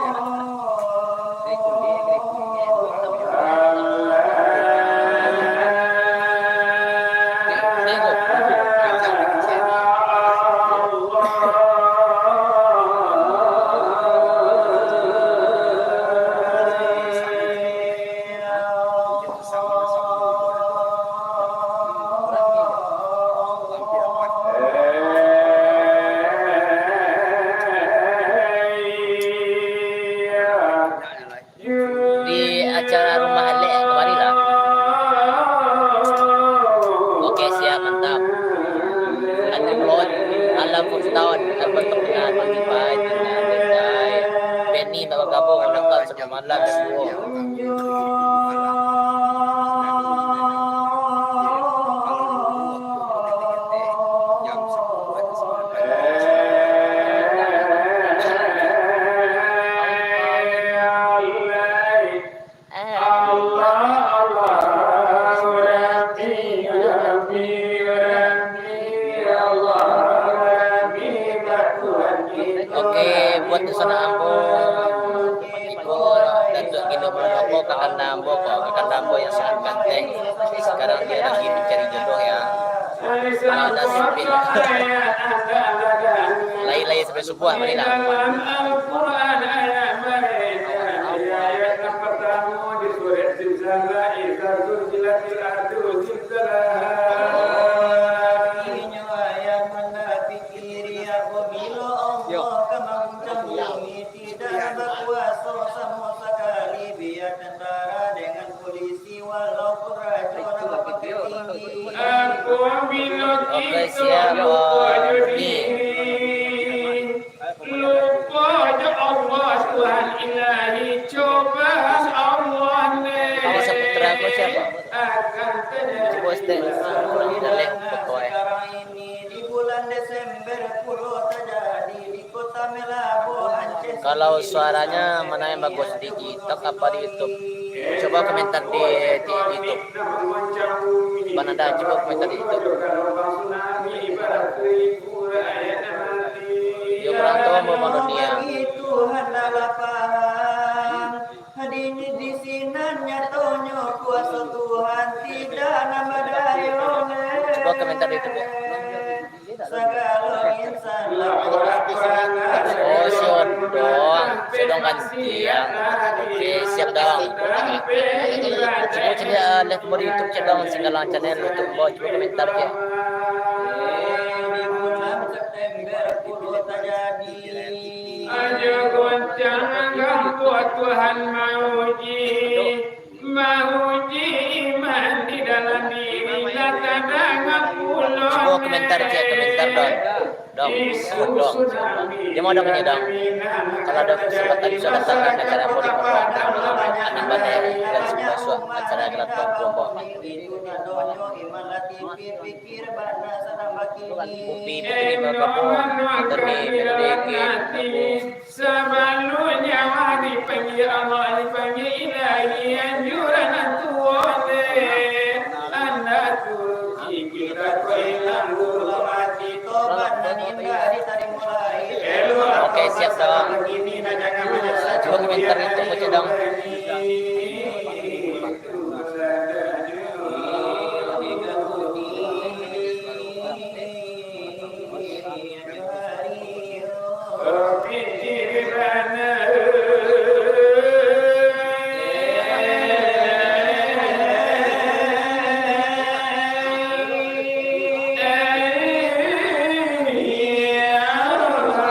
Ni nak bagabung, nak sudah malam, dah tua. Allah, Allah, Rabbi, Rabbi, Rabbi, Allah, Rabbi, bantuan kito. Oke, buat di sana ambo. Iko, Datuk Gino Muldoko, kakanda ambo ko, kakanda ambo yang sangat ganteng. Sekarang dia lagi mencari jodoh, ya. Kalau ada sipil. Lai-lai sampai subuah, marilah. Dalam Al-Quran ayat, ayat yang pertama di surah Zilzalah, Iza zulzilatil ardu zilzalaha. Inyo ayat nan dipikiri apabilo Allah ka manguncang bumi, tidak bakuaso samo sakali, biar tentara dengan polisi, walaupun rajo nan bapangka tinggi. Apabilo Oke, kito siap, lupo jo Bang Rudi. Diri, lupo jo Allah Tuhan Ilahi, cobaan Allah ne. Kalau Saputra ko siapa? Akan terjadi. Cubo step. Dah leh, foto, eh. Sekarang ini di bulan Desember pulo terjadi di Kota Melabuh, Aceh. Kalau suaranya mana yang bagus, di TikTok apa di YouTube? Coba komentar di, di YouTube. Bang Nanda, coba komentar di YouTube. Yo, kurang tahu mau manunia. Tuhan adalah paham. Di, di sinan nyatonyo kuaso Tuhan tidak nambah dayo. Coba komentar di YouTube, ya. Sagalo insan lah. Oh, si Odong. Si Odong gantian. Oke, siap, Dong. Cubo cari, ah, live mo di YouTube, cek, Dong. Singgalang Channel YouTube, Dong. Cubo komentar, cek. Di bulan September pulo tajadi. Ajo goncang gampo Tuhan mauji. Mauji iman di dalam diri, lah tadanga pulo. Cubo komentar, cek, komentar, Dong. Dong, Dong. Dia mau Dong ini, Dong. Kalau ada kesempatan bisa datang ke acara Politik Dong, Dong, Dong. Anam banai, dan semua suah acara gelap Dong, Dong. Kopi, kopi, kopi, kopi, kopi. Sabalun nyawa dipanggil Allah, dipanggil Ilahi, anjuran nan tuo dek. Anak turuti kita ko ilang guru mati, tobat nan indah ditarimo lai. Oke, siap, Dong. Cubo komentar itu, Dong.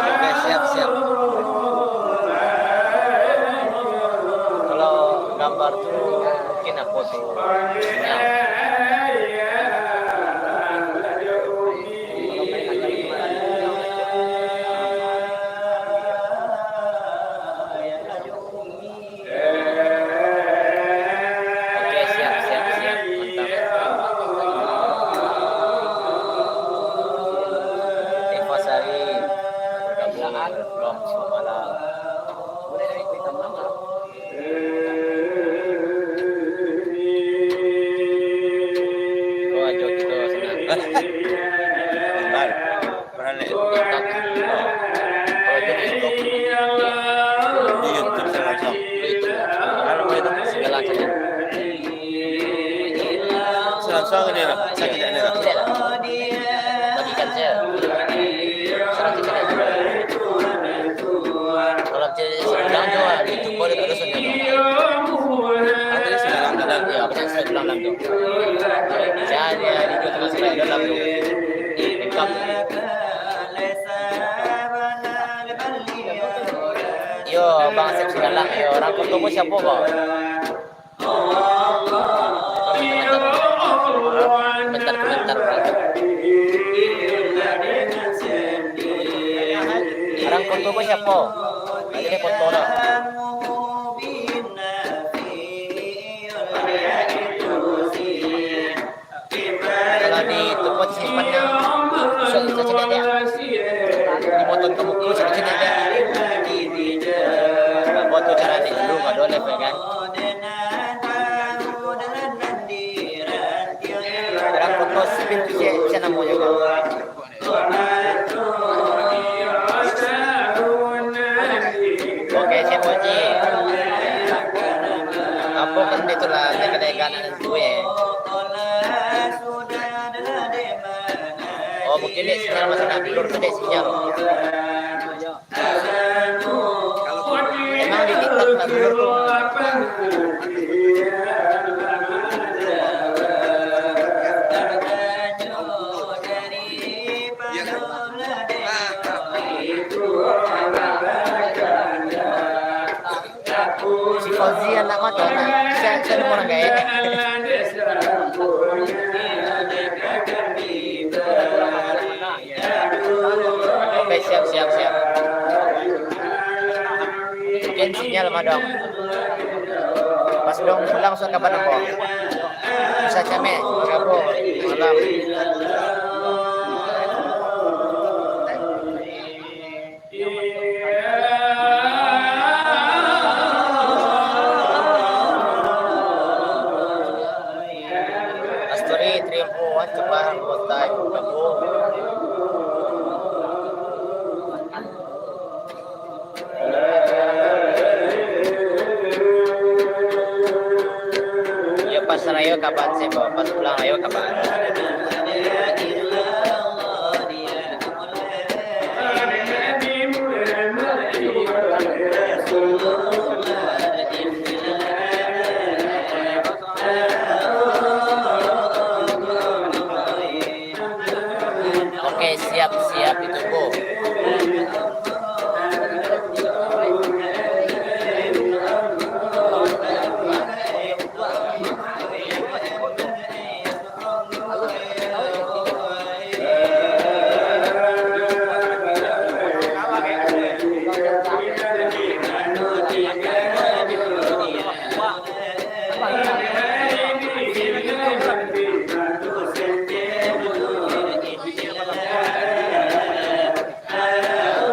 Oke, siap, siap. Kalau gambar tu mungkin apa tu? Ya. Oke, siap, siap, siap. Mantap. Eva Sari, bergabung, belum, selamat malam. Ko ajo kito senang. Baik. Pernah lihat? Kalau itu di YouTube. Di YouTube saya langsung. Di YouTube. Kalau itu segala macam. Langsung ini lah. Sakit ini lah. Tidak lah. Bagikan saya. Salam kita. Kalau cewek sedang jo, di YouTube boleh tak ada suara. Ada sudah dalam, dalam. Ya, apa yang saya bilang dalam tu. Saya ada di YouTube, saya dalam tu. Lengkap. Yo, Bang Asep Singgalang, yo, urang Kotobo siapo, Bang? Komentar, komentar, Bang. Urang Kotobo siapo? Jadi foto dah. Kalau di tempat simpan yang susah, susah cari dia. Dipotong ke muka, susah cari dia. Buat tu cara ni dulu, nggak ada live, ya kan? Orang foto spin tu, saya, saya nama juga. Oke, siap, Pak Haji. Apo kan itulah, tega-tega nak nentu, eh. Oh, mungkin dek sinyal masih nak blur tu, dek sinyal. Emang di TikTok tak blur tu? Si Fauzi anak mata, anak. Saya, saya nomor orang kaya. Oke, siap, siap, siap. Mungkin sinyal mah dong. Pas dong pulang, sudah kabar nang ko. Bisa camek, gabung, malam. Asturi, Triumfu, Cebar, Botai, Gabung. Yo, pas rayo kaban sih, Bo. Pas pulang rayo kaban. Oke, siap, siap itu, Bu.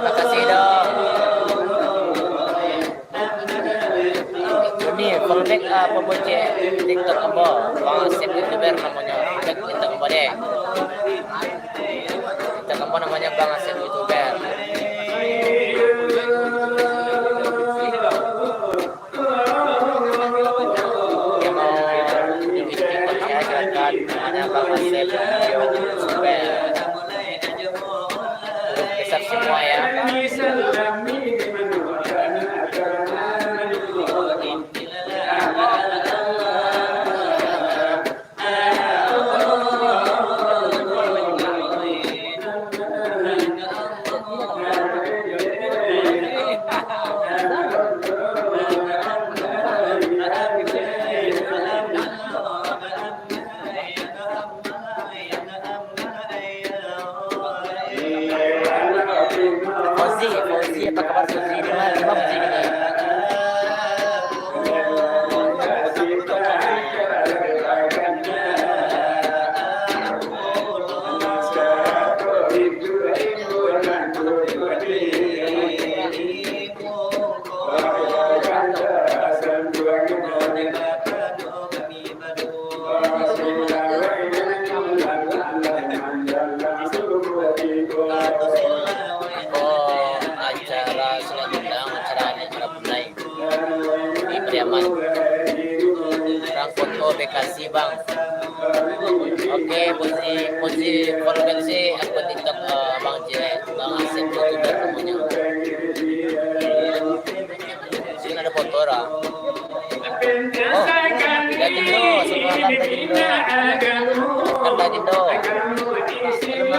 Makasih, dong. Ini, follow back, ah, pembuat TikTok ambo. Bang Asep YouTuber namonyo. Back TikTok ambo deh. TikTok ambo namonyo Bang Asep YouTuber. Yang mau bikin TikTok ya, silakan. Namanya Bang Asep YouTuber. Huruf besar semua ya. Fauzi, Fauzi, apa kabar Fauzi? Di mana, di mana Fauzi kini? Oh, acara selanjutnya, acara di Marapulai, di Pariaman. Urang Koto Bekasi, Bang. Oke, Fauzi, Fauzi, follow back si akun TikTok, eh, Bang J, Bang Asep, YouTuber namonyo. Sini ada foto dah. Oh, Dajindo, semua kan Dajindo. Kan Dajindo. Kan Dajindo.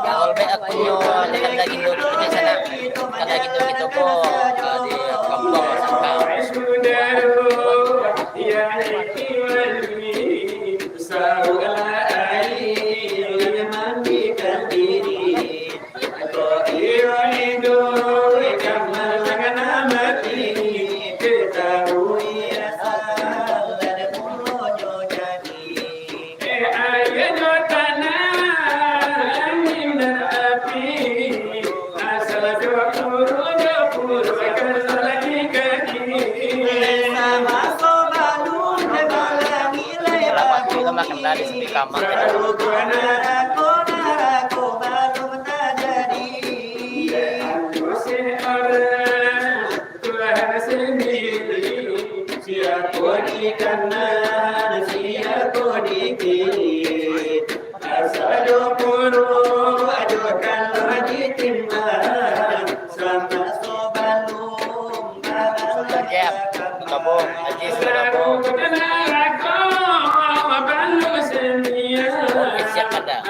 Follow back akunyo, Dajindo tu di sana. Kan Dajindo gitu ko, di kampuang Sangka. Kena di sini kamar. Tuhan sendiri, siapo di kanan, siapo di kiri. Asa jo puru, ajo kan ditimbang, samaso balum Sudah, Jep. Gabung. Haji sudah gabung. Siap ada.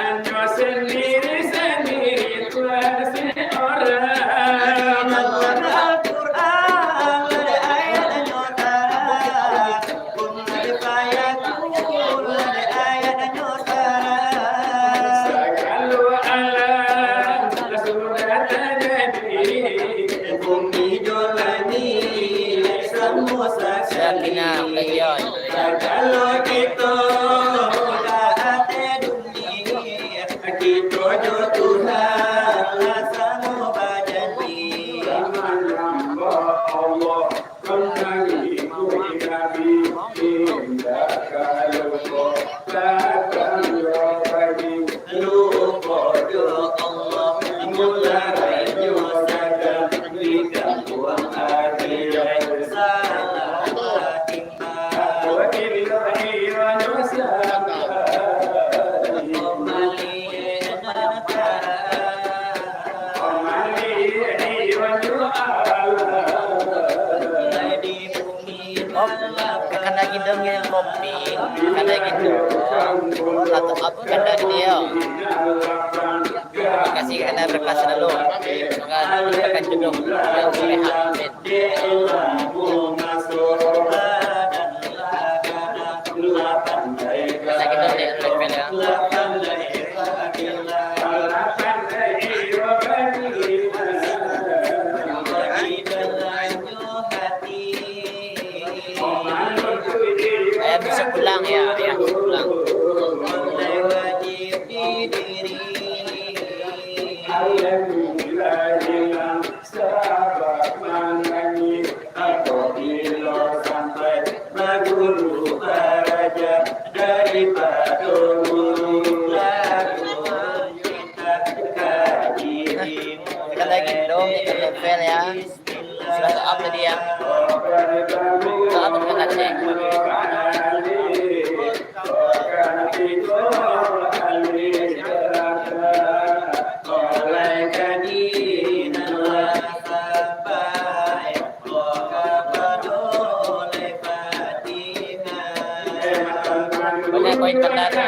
Sagalo alam sudah tajadi, bumi jo langik samo sakali. Sagalo kito ka ateh dunia, kito jo Tuhan lah samo bajanji. Manyambah Allah. Oh, kena ginjal kopi, kena ginjal. Atau apa kena dia? Kasih kena berkas dulu. Dengan kena jodoh yang solehah. Amin. Sakit hati, sakit hati. Ayah bisa pulang ya, ayah bisa pulang. Sabab manangih apabilo sampai baguru baraja daripado guru lalu. Sekali lagi, dong, ikut level ya. Sudah up tadi ya. Sudah up dengan Aceh. Boleh koin tandanya.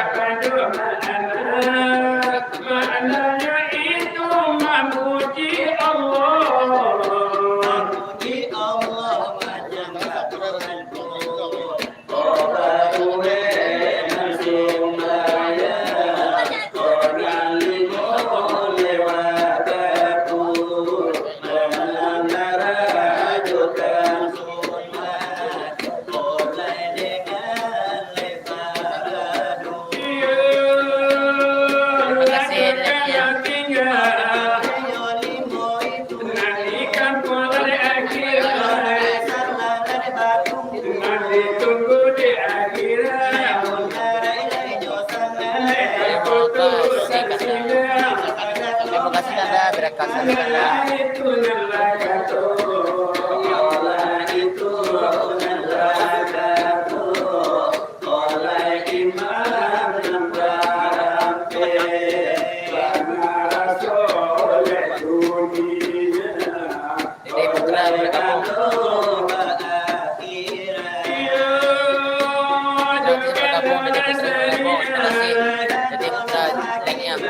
Maknanya itu mamuji Allah. Mamuji Allah macam Tuhan. Terima kasih, Nanda. Terima kasih, Nanda. Jadi, putra bergabung. Jadi, putra bergabung, jadi, putra bergabung. Jadi, putra tanya.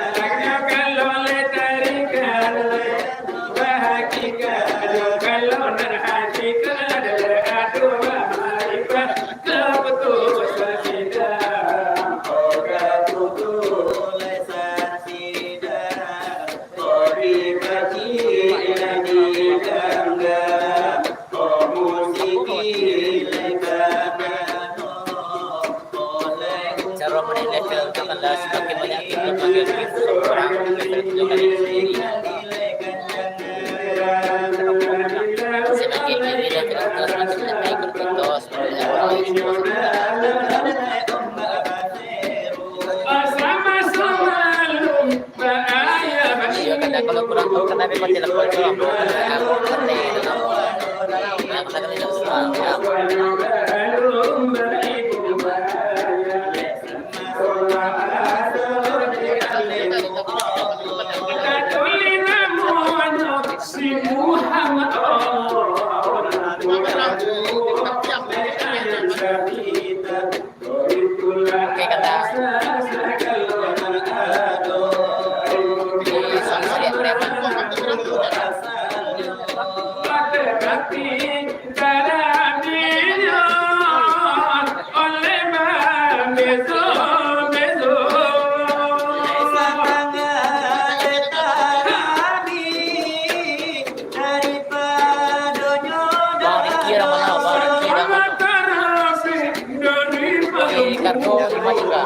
Cara menilai film tu adalah semakin banyak film yang diproduksi orang, lebih banyak sendiri. Semakin ini dan film tu semakin banyak ikut-ikut, semakin banyak orang ikut. Kalau kurang tahu, kan dari telepon tu, apa? Yang penting dalam, yang penting dalam. Oke, kata. Di Samsudin Preman. Bang Riki Ramanau, Bang Riki Ramanau. Oke, Ricardo Lima Juta.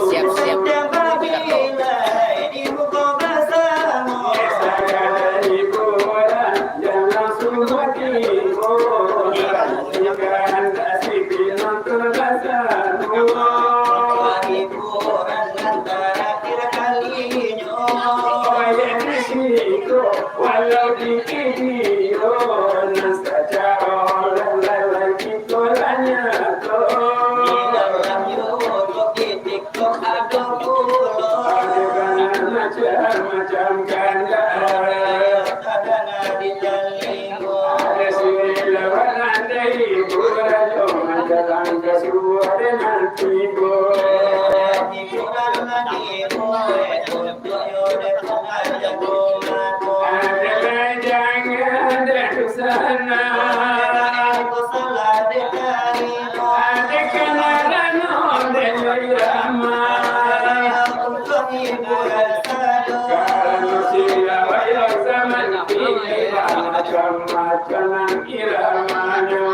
Siap-siap. Walau di video nan sacaro lalai-lalai kito lah nyato. Di dalam YouTube, di TikTok ado pulo. Ado bana macam-macam kandak. Tadanga di talingo. Ado sini lewat nan dari Burajo, manjalang ka subuah dek nan tibo. Di bulan nan tibo, eh, Ado jangan ado sana. Ado kana rano dek irama. Karano sila wayo zaman kini, macam-macam nan iramanyo.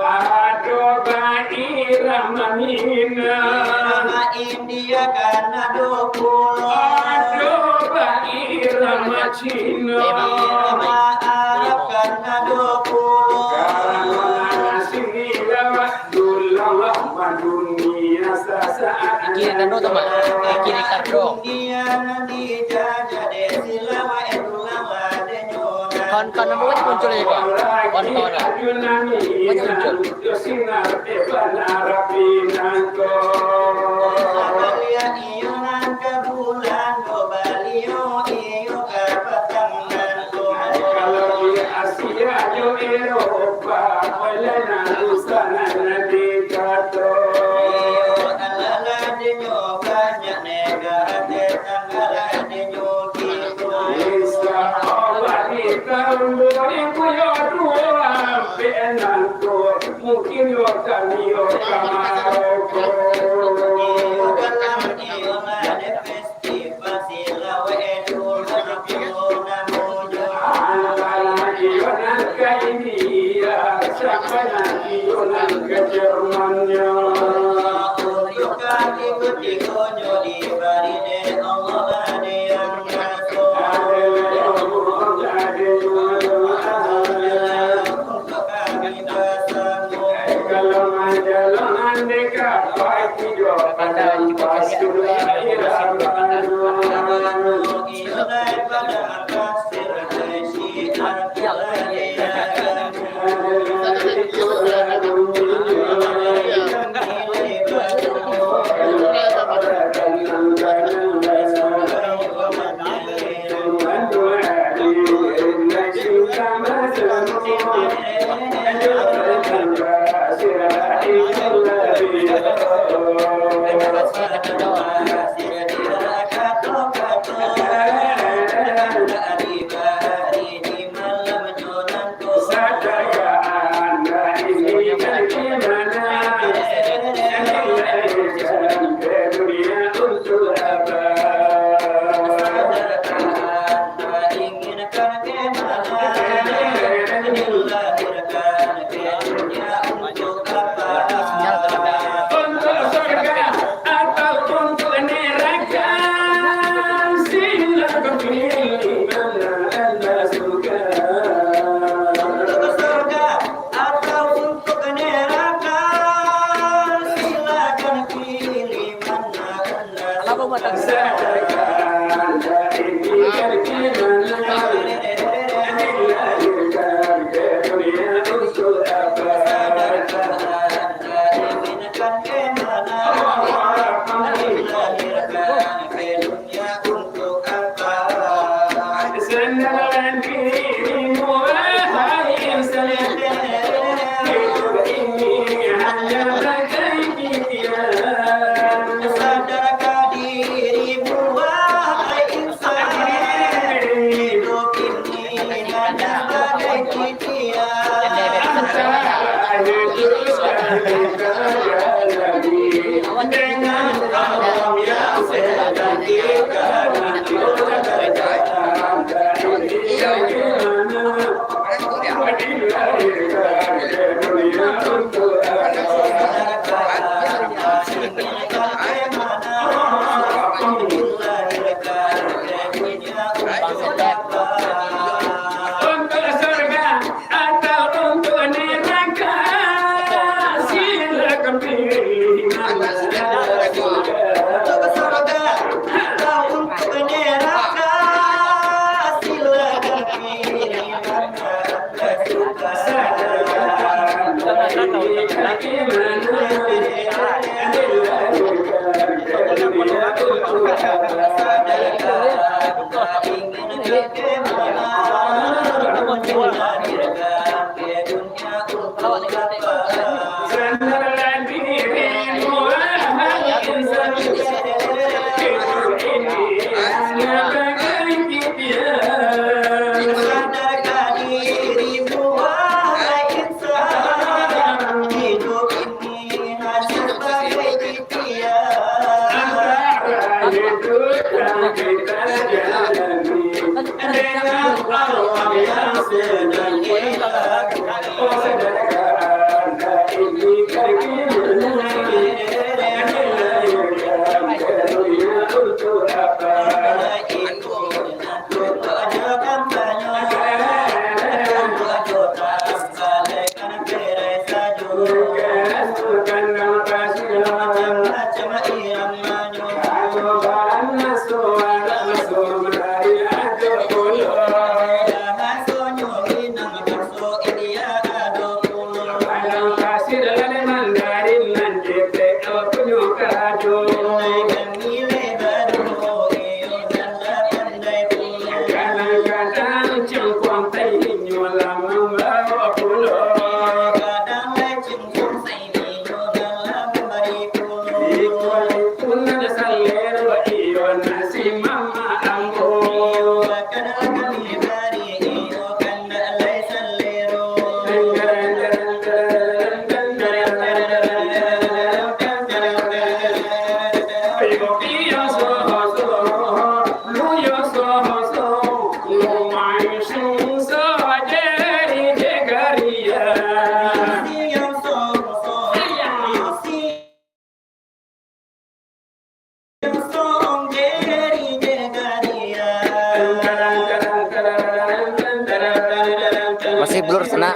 Ado bairama Minang. Irama India kan ado pulo. Ado bairama Cina. Irama Arab kan ado pulo. Karano nan sini lawak dulang lah madunia sasaat. Iki Ricardo tu, Mak. Iki Ricardo. Dunia nan dijajah dek sila wae dulang lah dek Kawan-kawan ambo banyak muncul aja, Pak. Kawan-kawan lah. Banyak muncul. Kalau di Asia jo Eropa, oleh nan usah nan dikato. Alah, lah dinyo banyak negara tetangga lah dinyo. Insya Allah di tahun dua ribu dua puluh ampek nanti, mungkin yo kami yo ka Maroko. Antara iyo nan ka India, sia nan iyo nan ka Jerman nyo. Untuak surga atau untuak neraka, silakan pilih. Untuak surga atau untuak neraka, silakan pilih. Masih blur, sanak.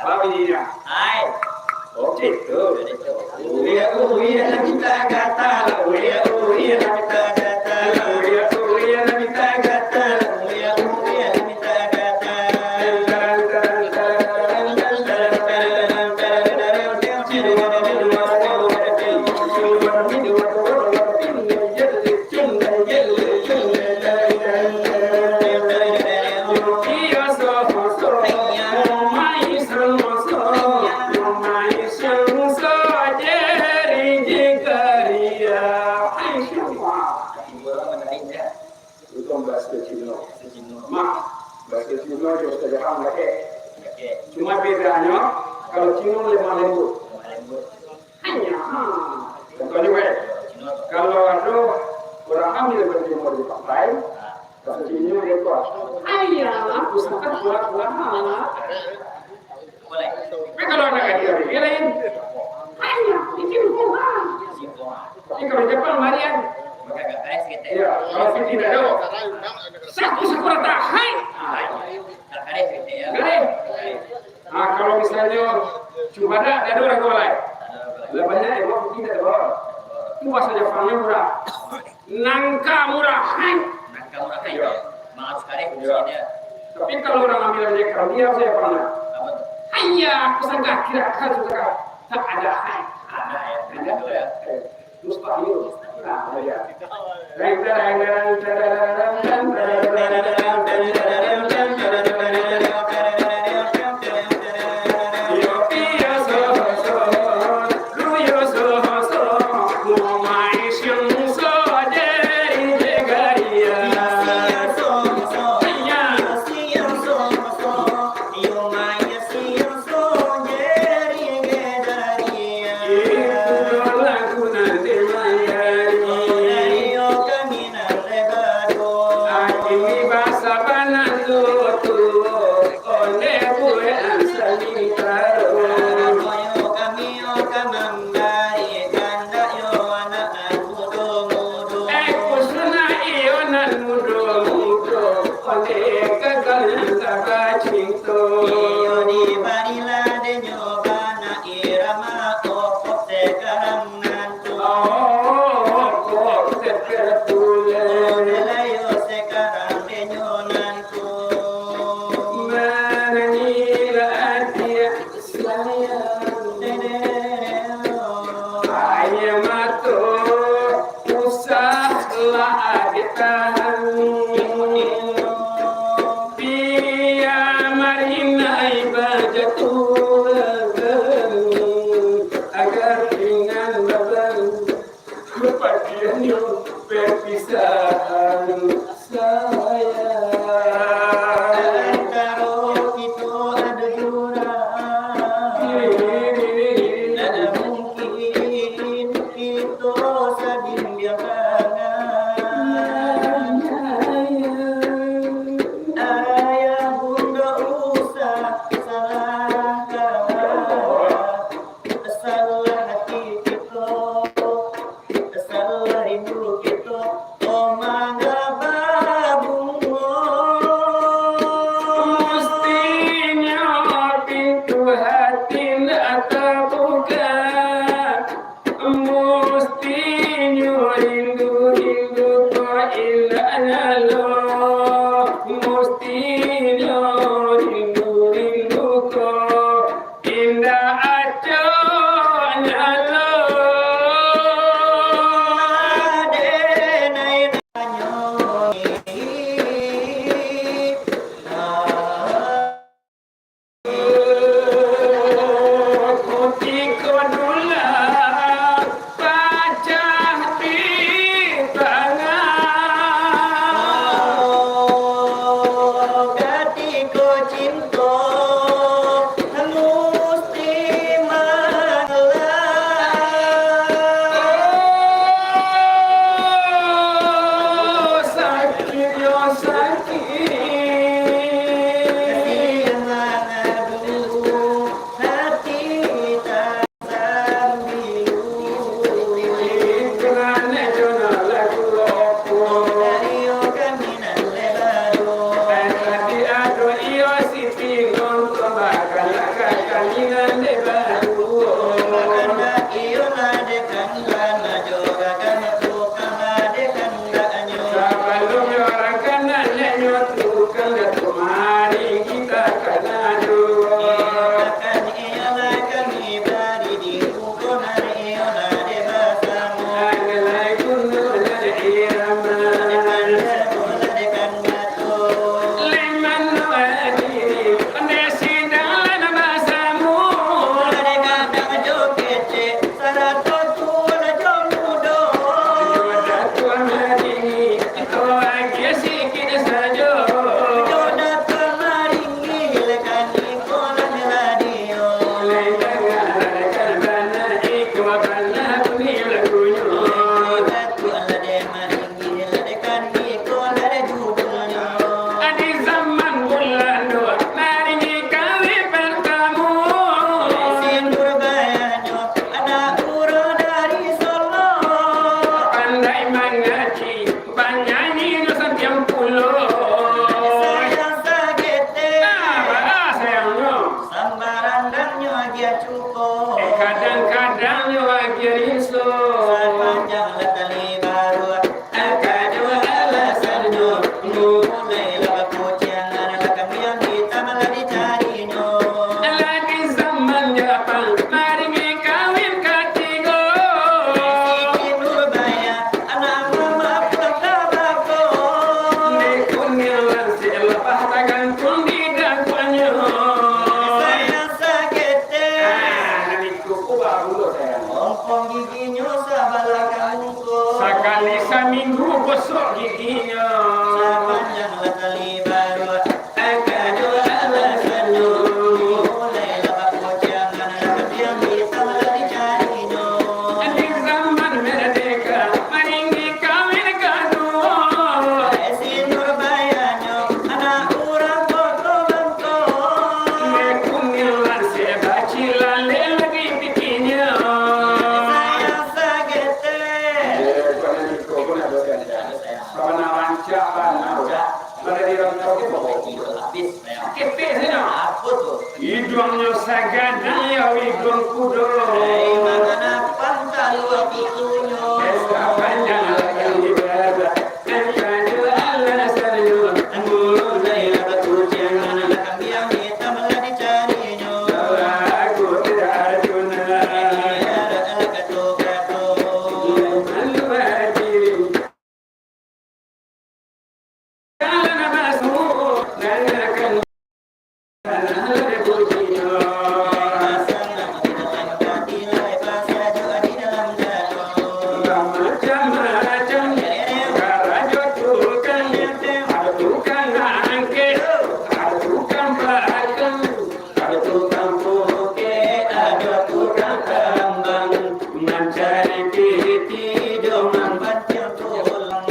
Apa bunyinya? Hai. Oke, tuh. Uya, uya, nak minta gatal. Uya, uya, nak minta gatal. Uya, uya, nak minta gatal. Uya, uya, nak minta gatal. Itu bahasa Cino. Mak, bahasa Cino jo Ustaz Jahang pakai. Cuma bedanyo, kalau Cino lemah lembut. Hanya, ha. Contohnyo bae. Kalau ado urang hamil bajumpa di pantai, bahasa Cino dia tu, "Ayah, aku sangat kuat, kuat." Tapi kalau anak gadih, dia lain. "Ayah, bikin bunga." Tapi kalau Jepang, marian. Ya, kalau Fiti tidak ada. Saku, saku rata, hai. Gadih. Nah, kalau misalnyo cuma ada, ada dua lagu lain. Lah banyak yang mau kita bawa. Itu bahasa Jepangnya murah. Nangka murah, hai. Nangka murah, hai. Iya. Harus kareh. Iya. Fungsinya. Tapi kalau orang ambil dia, kalau dia saya pernah. Apa tuh? Hanya aku sangka kira kan sudah tak ada, hai. Ada ya. Ada. Ada ya. Mustahil. Nah, ya. Mudo-mudo, ondeh gagal nan ka bacinto. Iyo dibarilah denyo bana irama, okok sekarang nantu. Okok sekarang. Ondeh layo sekarang denyo nantu. Manangilah adia. Sayang, aia mato usahlah ditahan. Bia marinai bajatuahan, agar ringan baban. Kapadiahnyo perpisahan sayang. Antaro kito ado jurang, ndak mungkin kito sabimbiang tangan. Ayah bundo usah salahkan. Salah hati kito, salah rindu kito, oh manga babungo. Mustinyo pintu hati ndak tabuka, mustinyo rindu-rindu ko indak nyalo, mustinyo rindu-rindu ko indak acok nyalo. Ade nai nanyo. Sabalum urang kandak nyo tukang, Datuak, mari kita ka nado. Di zaman Balando, maringi kawin partamo. Sindur bayanyo, anak urang dari Solo. Pandai mangaji, banyanyi nyo sambiang pulo. Sayang sagete. Ah, baa sayangnyo. Sambarang-barang nyo agiah cuko. Eh, kadang-kadang nyo agiah riso. Sapanjang lah tali baruak. Kado alasannyo, mulailah bakuciangan, lah kambiang itam lah dicarinyo. Lah di zaman Japang, maringi kawin katigo. Siti Nurbaya, anak mama pulang ka bako. Di kuniang lansek lapah tagantuang di dangkuannyo. Sayang sagete. Ah, nan itu ku baru lo, sayang. Ompong giginyo sabalah ka muko. Sakali saminggu gosok giginyo. Sapanjang lah tali baruak. Kado alasannyo, mulailah bakuciangan, lah kambiang itam lah dicarinyo. Di zaman merdeka, maringi kawin kaduo. Sindur bayanyo, anak urang Koto Bangko. Di kuniang lansek bacilalek lagi pikinyo. Sayang sagete. Eh, bukan itu, bukan itu. Sabana rancak bana, udah. Lah dari rantau ko bawa. Iyo, habis, sayang. Ketek sajo. Apo tu? Iduangnyo sagadang, yo iduang kudo. Hei, manganapa talua kutunyo? Sapanjang latang di baba, kado alasannyo, mulailah bakuciangan, lah kambiang itam lah dicarinyo. Kalau aku tidak Arjuna, kato-kato. Malu diri. Ado tukang pukek, ado tukang tambang, mancari pitih jo mambantiang tulang.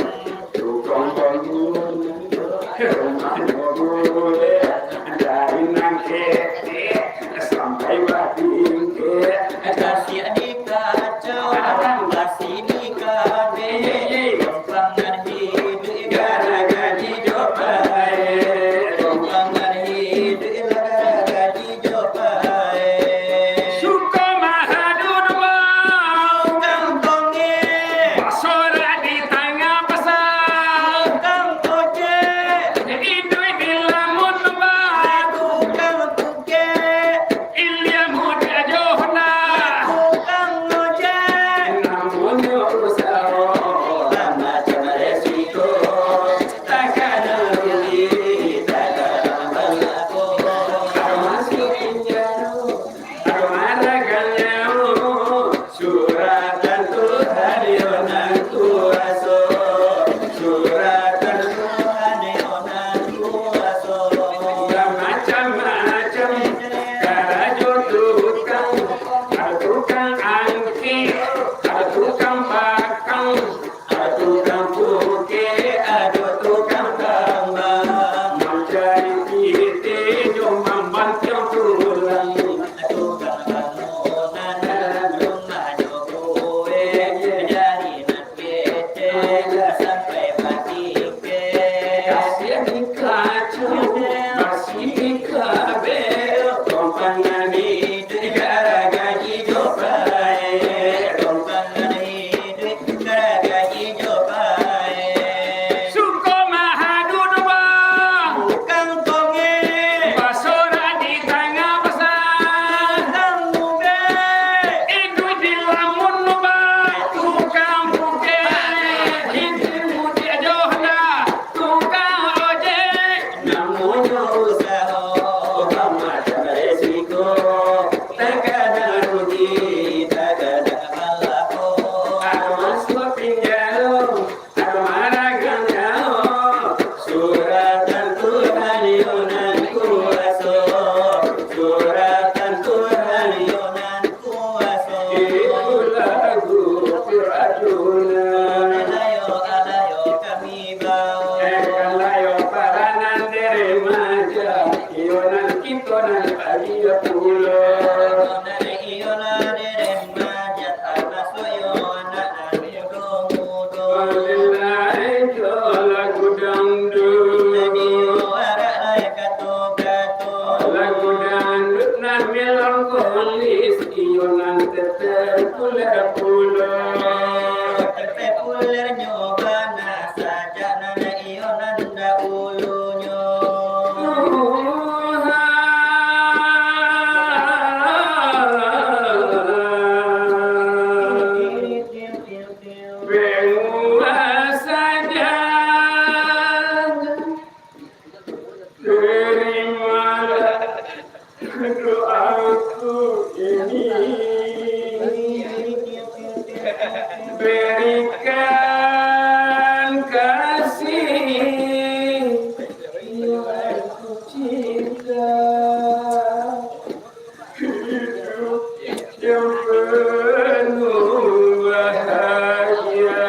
Tukang bangunan, rumah bangunan, dari nan ketek sampai batingkek, kasiak di kacau, basi di kabek, tumpangan hiduik gara gaji jo paek, tumpangan hiduik gara gaji jo paek. Suko mahadu duo, tukang tongek, basorak di tangah pasa, tukang ojek, iduik di lamun lubang, tukang pukek, ilia mudah jo honda, tukang ojek, namunnyo usaho, bamacam resiko, takana rugi, takana balako, masuak pinjaro. Ado maragang nyawo, suratan Tuhan yo nan kuaso, suratan Tuhan yo nan kuaso. Bamacam-macam karajo tukang, ado tukang angkek, ado tukang pakang, ado tukang pukek, ado tukang tambang, mancari pitih jo mambantiang tulang. Tukang bangunan, rumah jo kuek, dari nan ketek sampai batingkek. Kasiak di kacau, basi di kabek, tumpangan hiduik Langkolis iyo nan terpopuler pulo. Terpopuler nyo bana sajak nan iyo nan dahulunyo. Berubah saja. Terimalah doaku ini, berikan kasih yang aku cinta. Hidup yang penuh bahagia.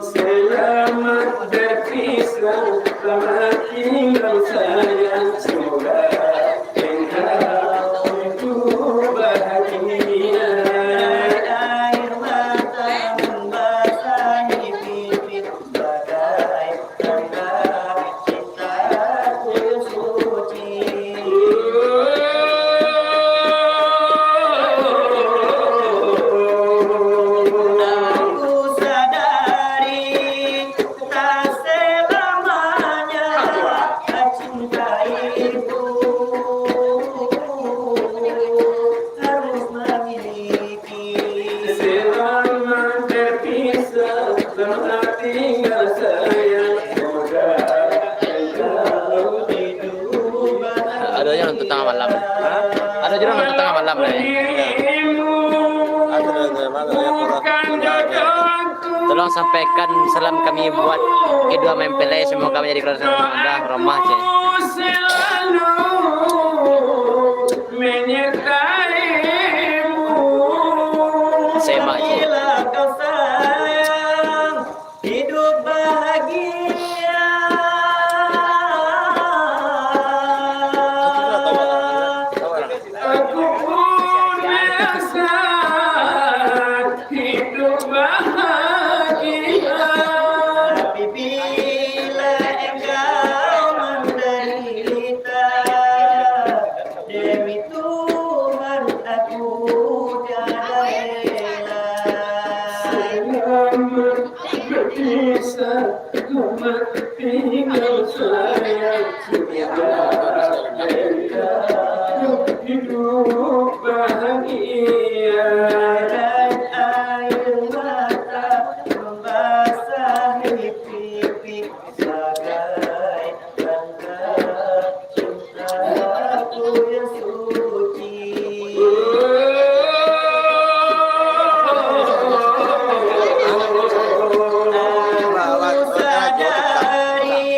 Selamat berpisah, selamat tinggal sayang. Semoga engkau hidup bahagia. Air mata membasahi pipi. Selamat berpisah, selamat tinggal sayang. Semoga engkau hidup bahagia. Ado yang tengah malam. Hah? Ado juga yang tengah malam, eh. Bukan jodohku. Tolong sampaikan salam kami buat kedua mempelai, semoga menjadi keluarga yang indah, Romah, ceh. Selalu menyertaimu. Semak, ceh. Bila kau sayang, hidup bahagia. Aku pun merasa hidup bahagia. Tapi bila engkau menderita, demi Tuhan aku tiada rela. Selamat berpisah, selamat tinggal sayang. Semoga engkau hidup bahagia. Dan air mata membasahi pipi. Sagai tanda cintaku yang suci. Aku sadari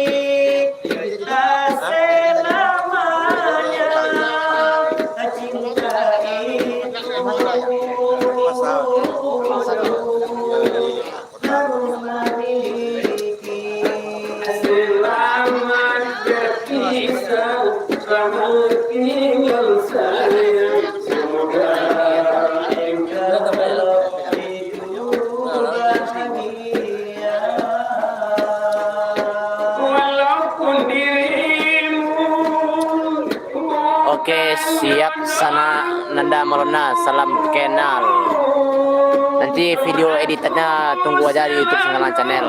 tak selamanya cinta itu. Selamat berpisah, selamat tinggal sayang. Semoga engkau hidup bahagia. Walaupun dirimu Oke, siap sanak Nanda Malona, salam kenal. Nanti video editannya tunggu aja di YouTube Singgalang Channel.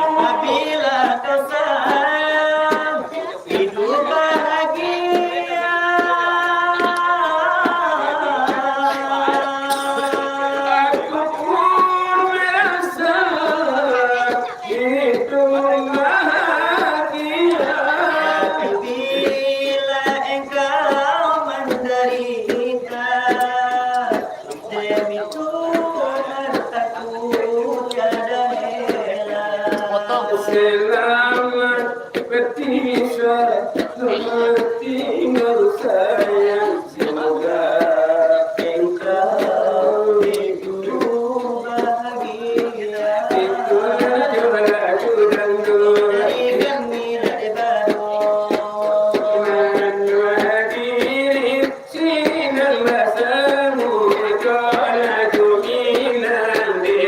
Apabila kau sayang, hidup bahagia. Aku pun merasa hidup bahagia. Bila engkau menderita, demi Tuhan aku tiada rela. Selamat berpisah, selamat tinggal sayang. Semoga engkau hidup bahagia. Itulah juara gudang tu. Dari kami lah di baru. Dengan dua diri, sinan basamu, iko lah tu minang di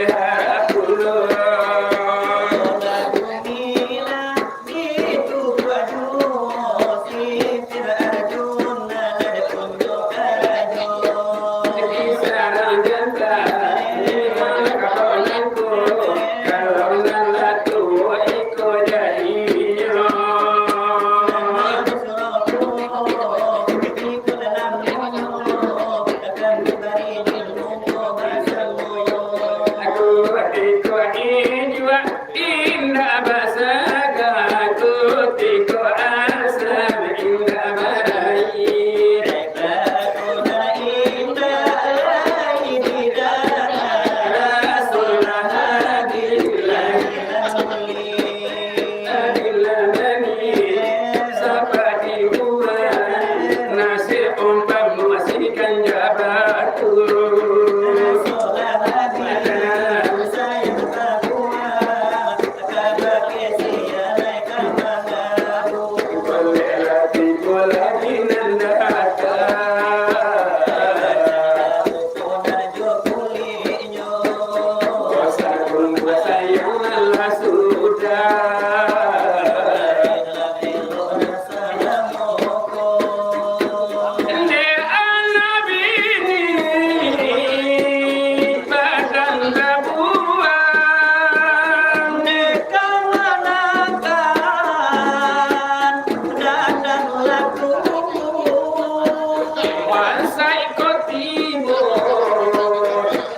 Tiko ijuak indak basaka, tiko asam indak barai. Rasul hadir lai. Nasi umpamo sikan jabatu.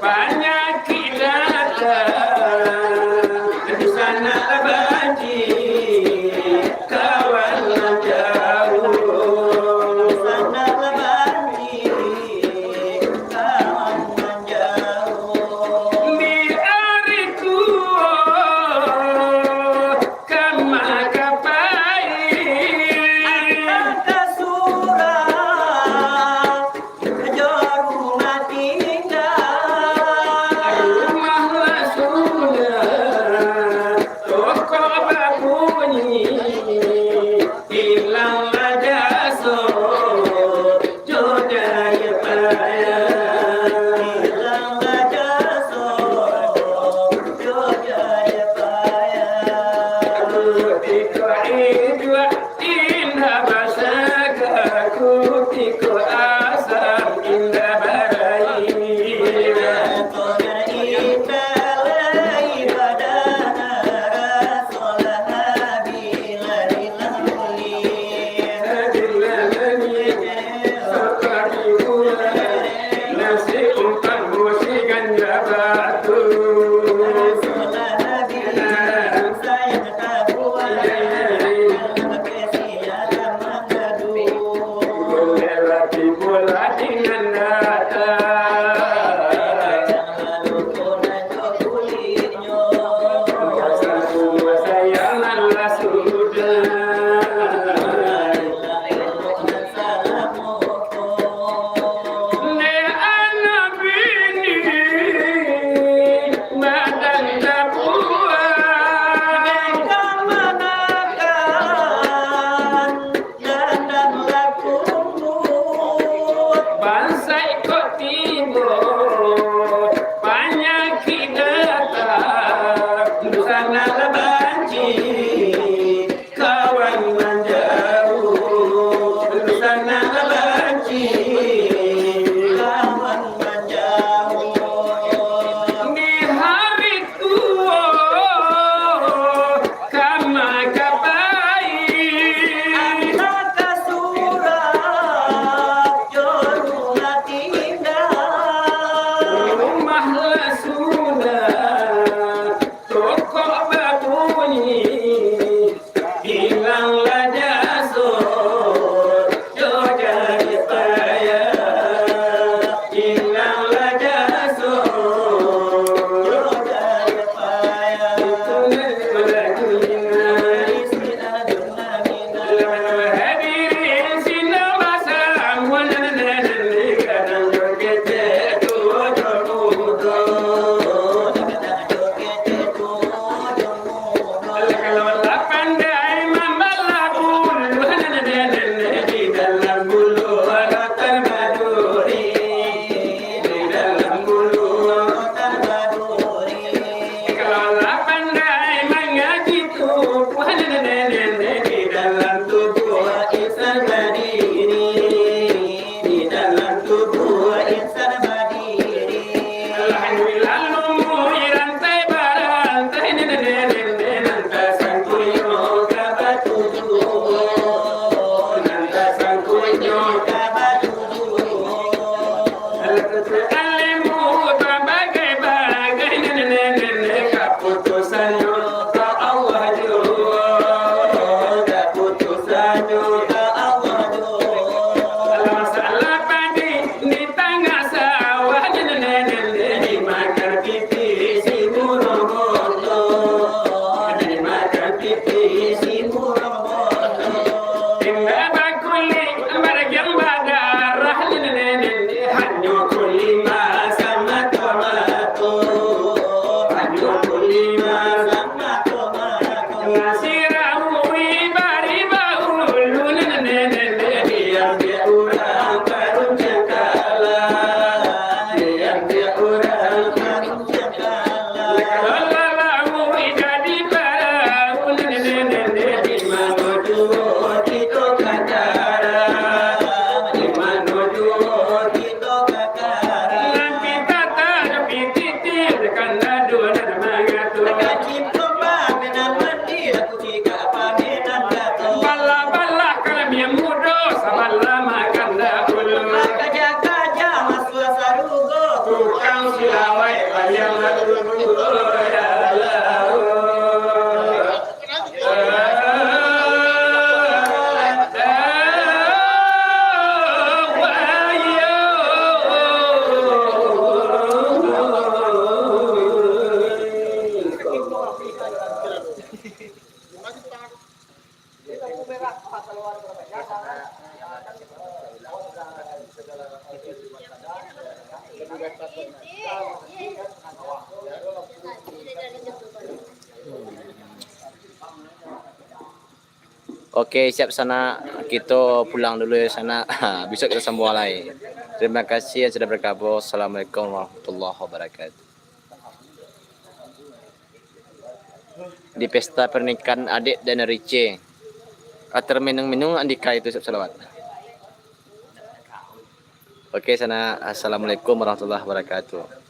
Panyakik datang, di sana banci, kawan manjauh. Di sana banci, kawan manjauh. Di ari tuo, kama ka pai. Angka ka surau, jo rumah tingga. Rumah lah sudah, toko babunyi, ilang lah jaso, jo jaya payah. Ilang lah jaso, jo jaya payah. Kutiko ijuak indak basaka, kutiko asam indak barai. Nasi umpamo sikan jabatu. Dek anak bini badan tabuah, kamanakan dandang laku. Bansaik kok tibo, panyakik datang, dusanak lah banci, kawan manjauh. Dusanak lah banci, kawan manjauh. Di hari tuo, kama ka pai. Angka ka surau, jo rumah tingga. Rumah lah sudah, toko babu Kalau lamu jadi perahu, di mano juo kito ka tara, di mano juo kito ka tara. Nan pita tarapi titir, kan dadu nan mangatur. Kacipo pamenan mati, aku cika pamenan dato. Bala-bala kami mudo, sabala makan dahulu. Maka jaga-jaga masuak sarugo, tukang silawai paliang dulu. Oke, siap sanak. Kito pulang dulu yo sanak. Bisuak kito sambuang lai. Terima kasih yang sudah bergabung. Assalamualaikum warahmatullahi wabarakatuh. Di pesta pernikahan adek dan Rice, ah, terminung-minung Andika itu, siap salawat. Oke, sanak. Assalamualaikum warahmatullahi wabarakatuh.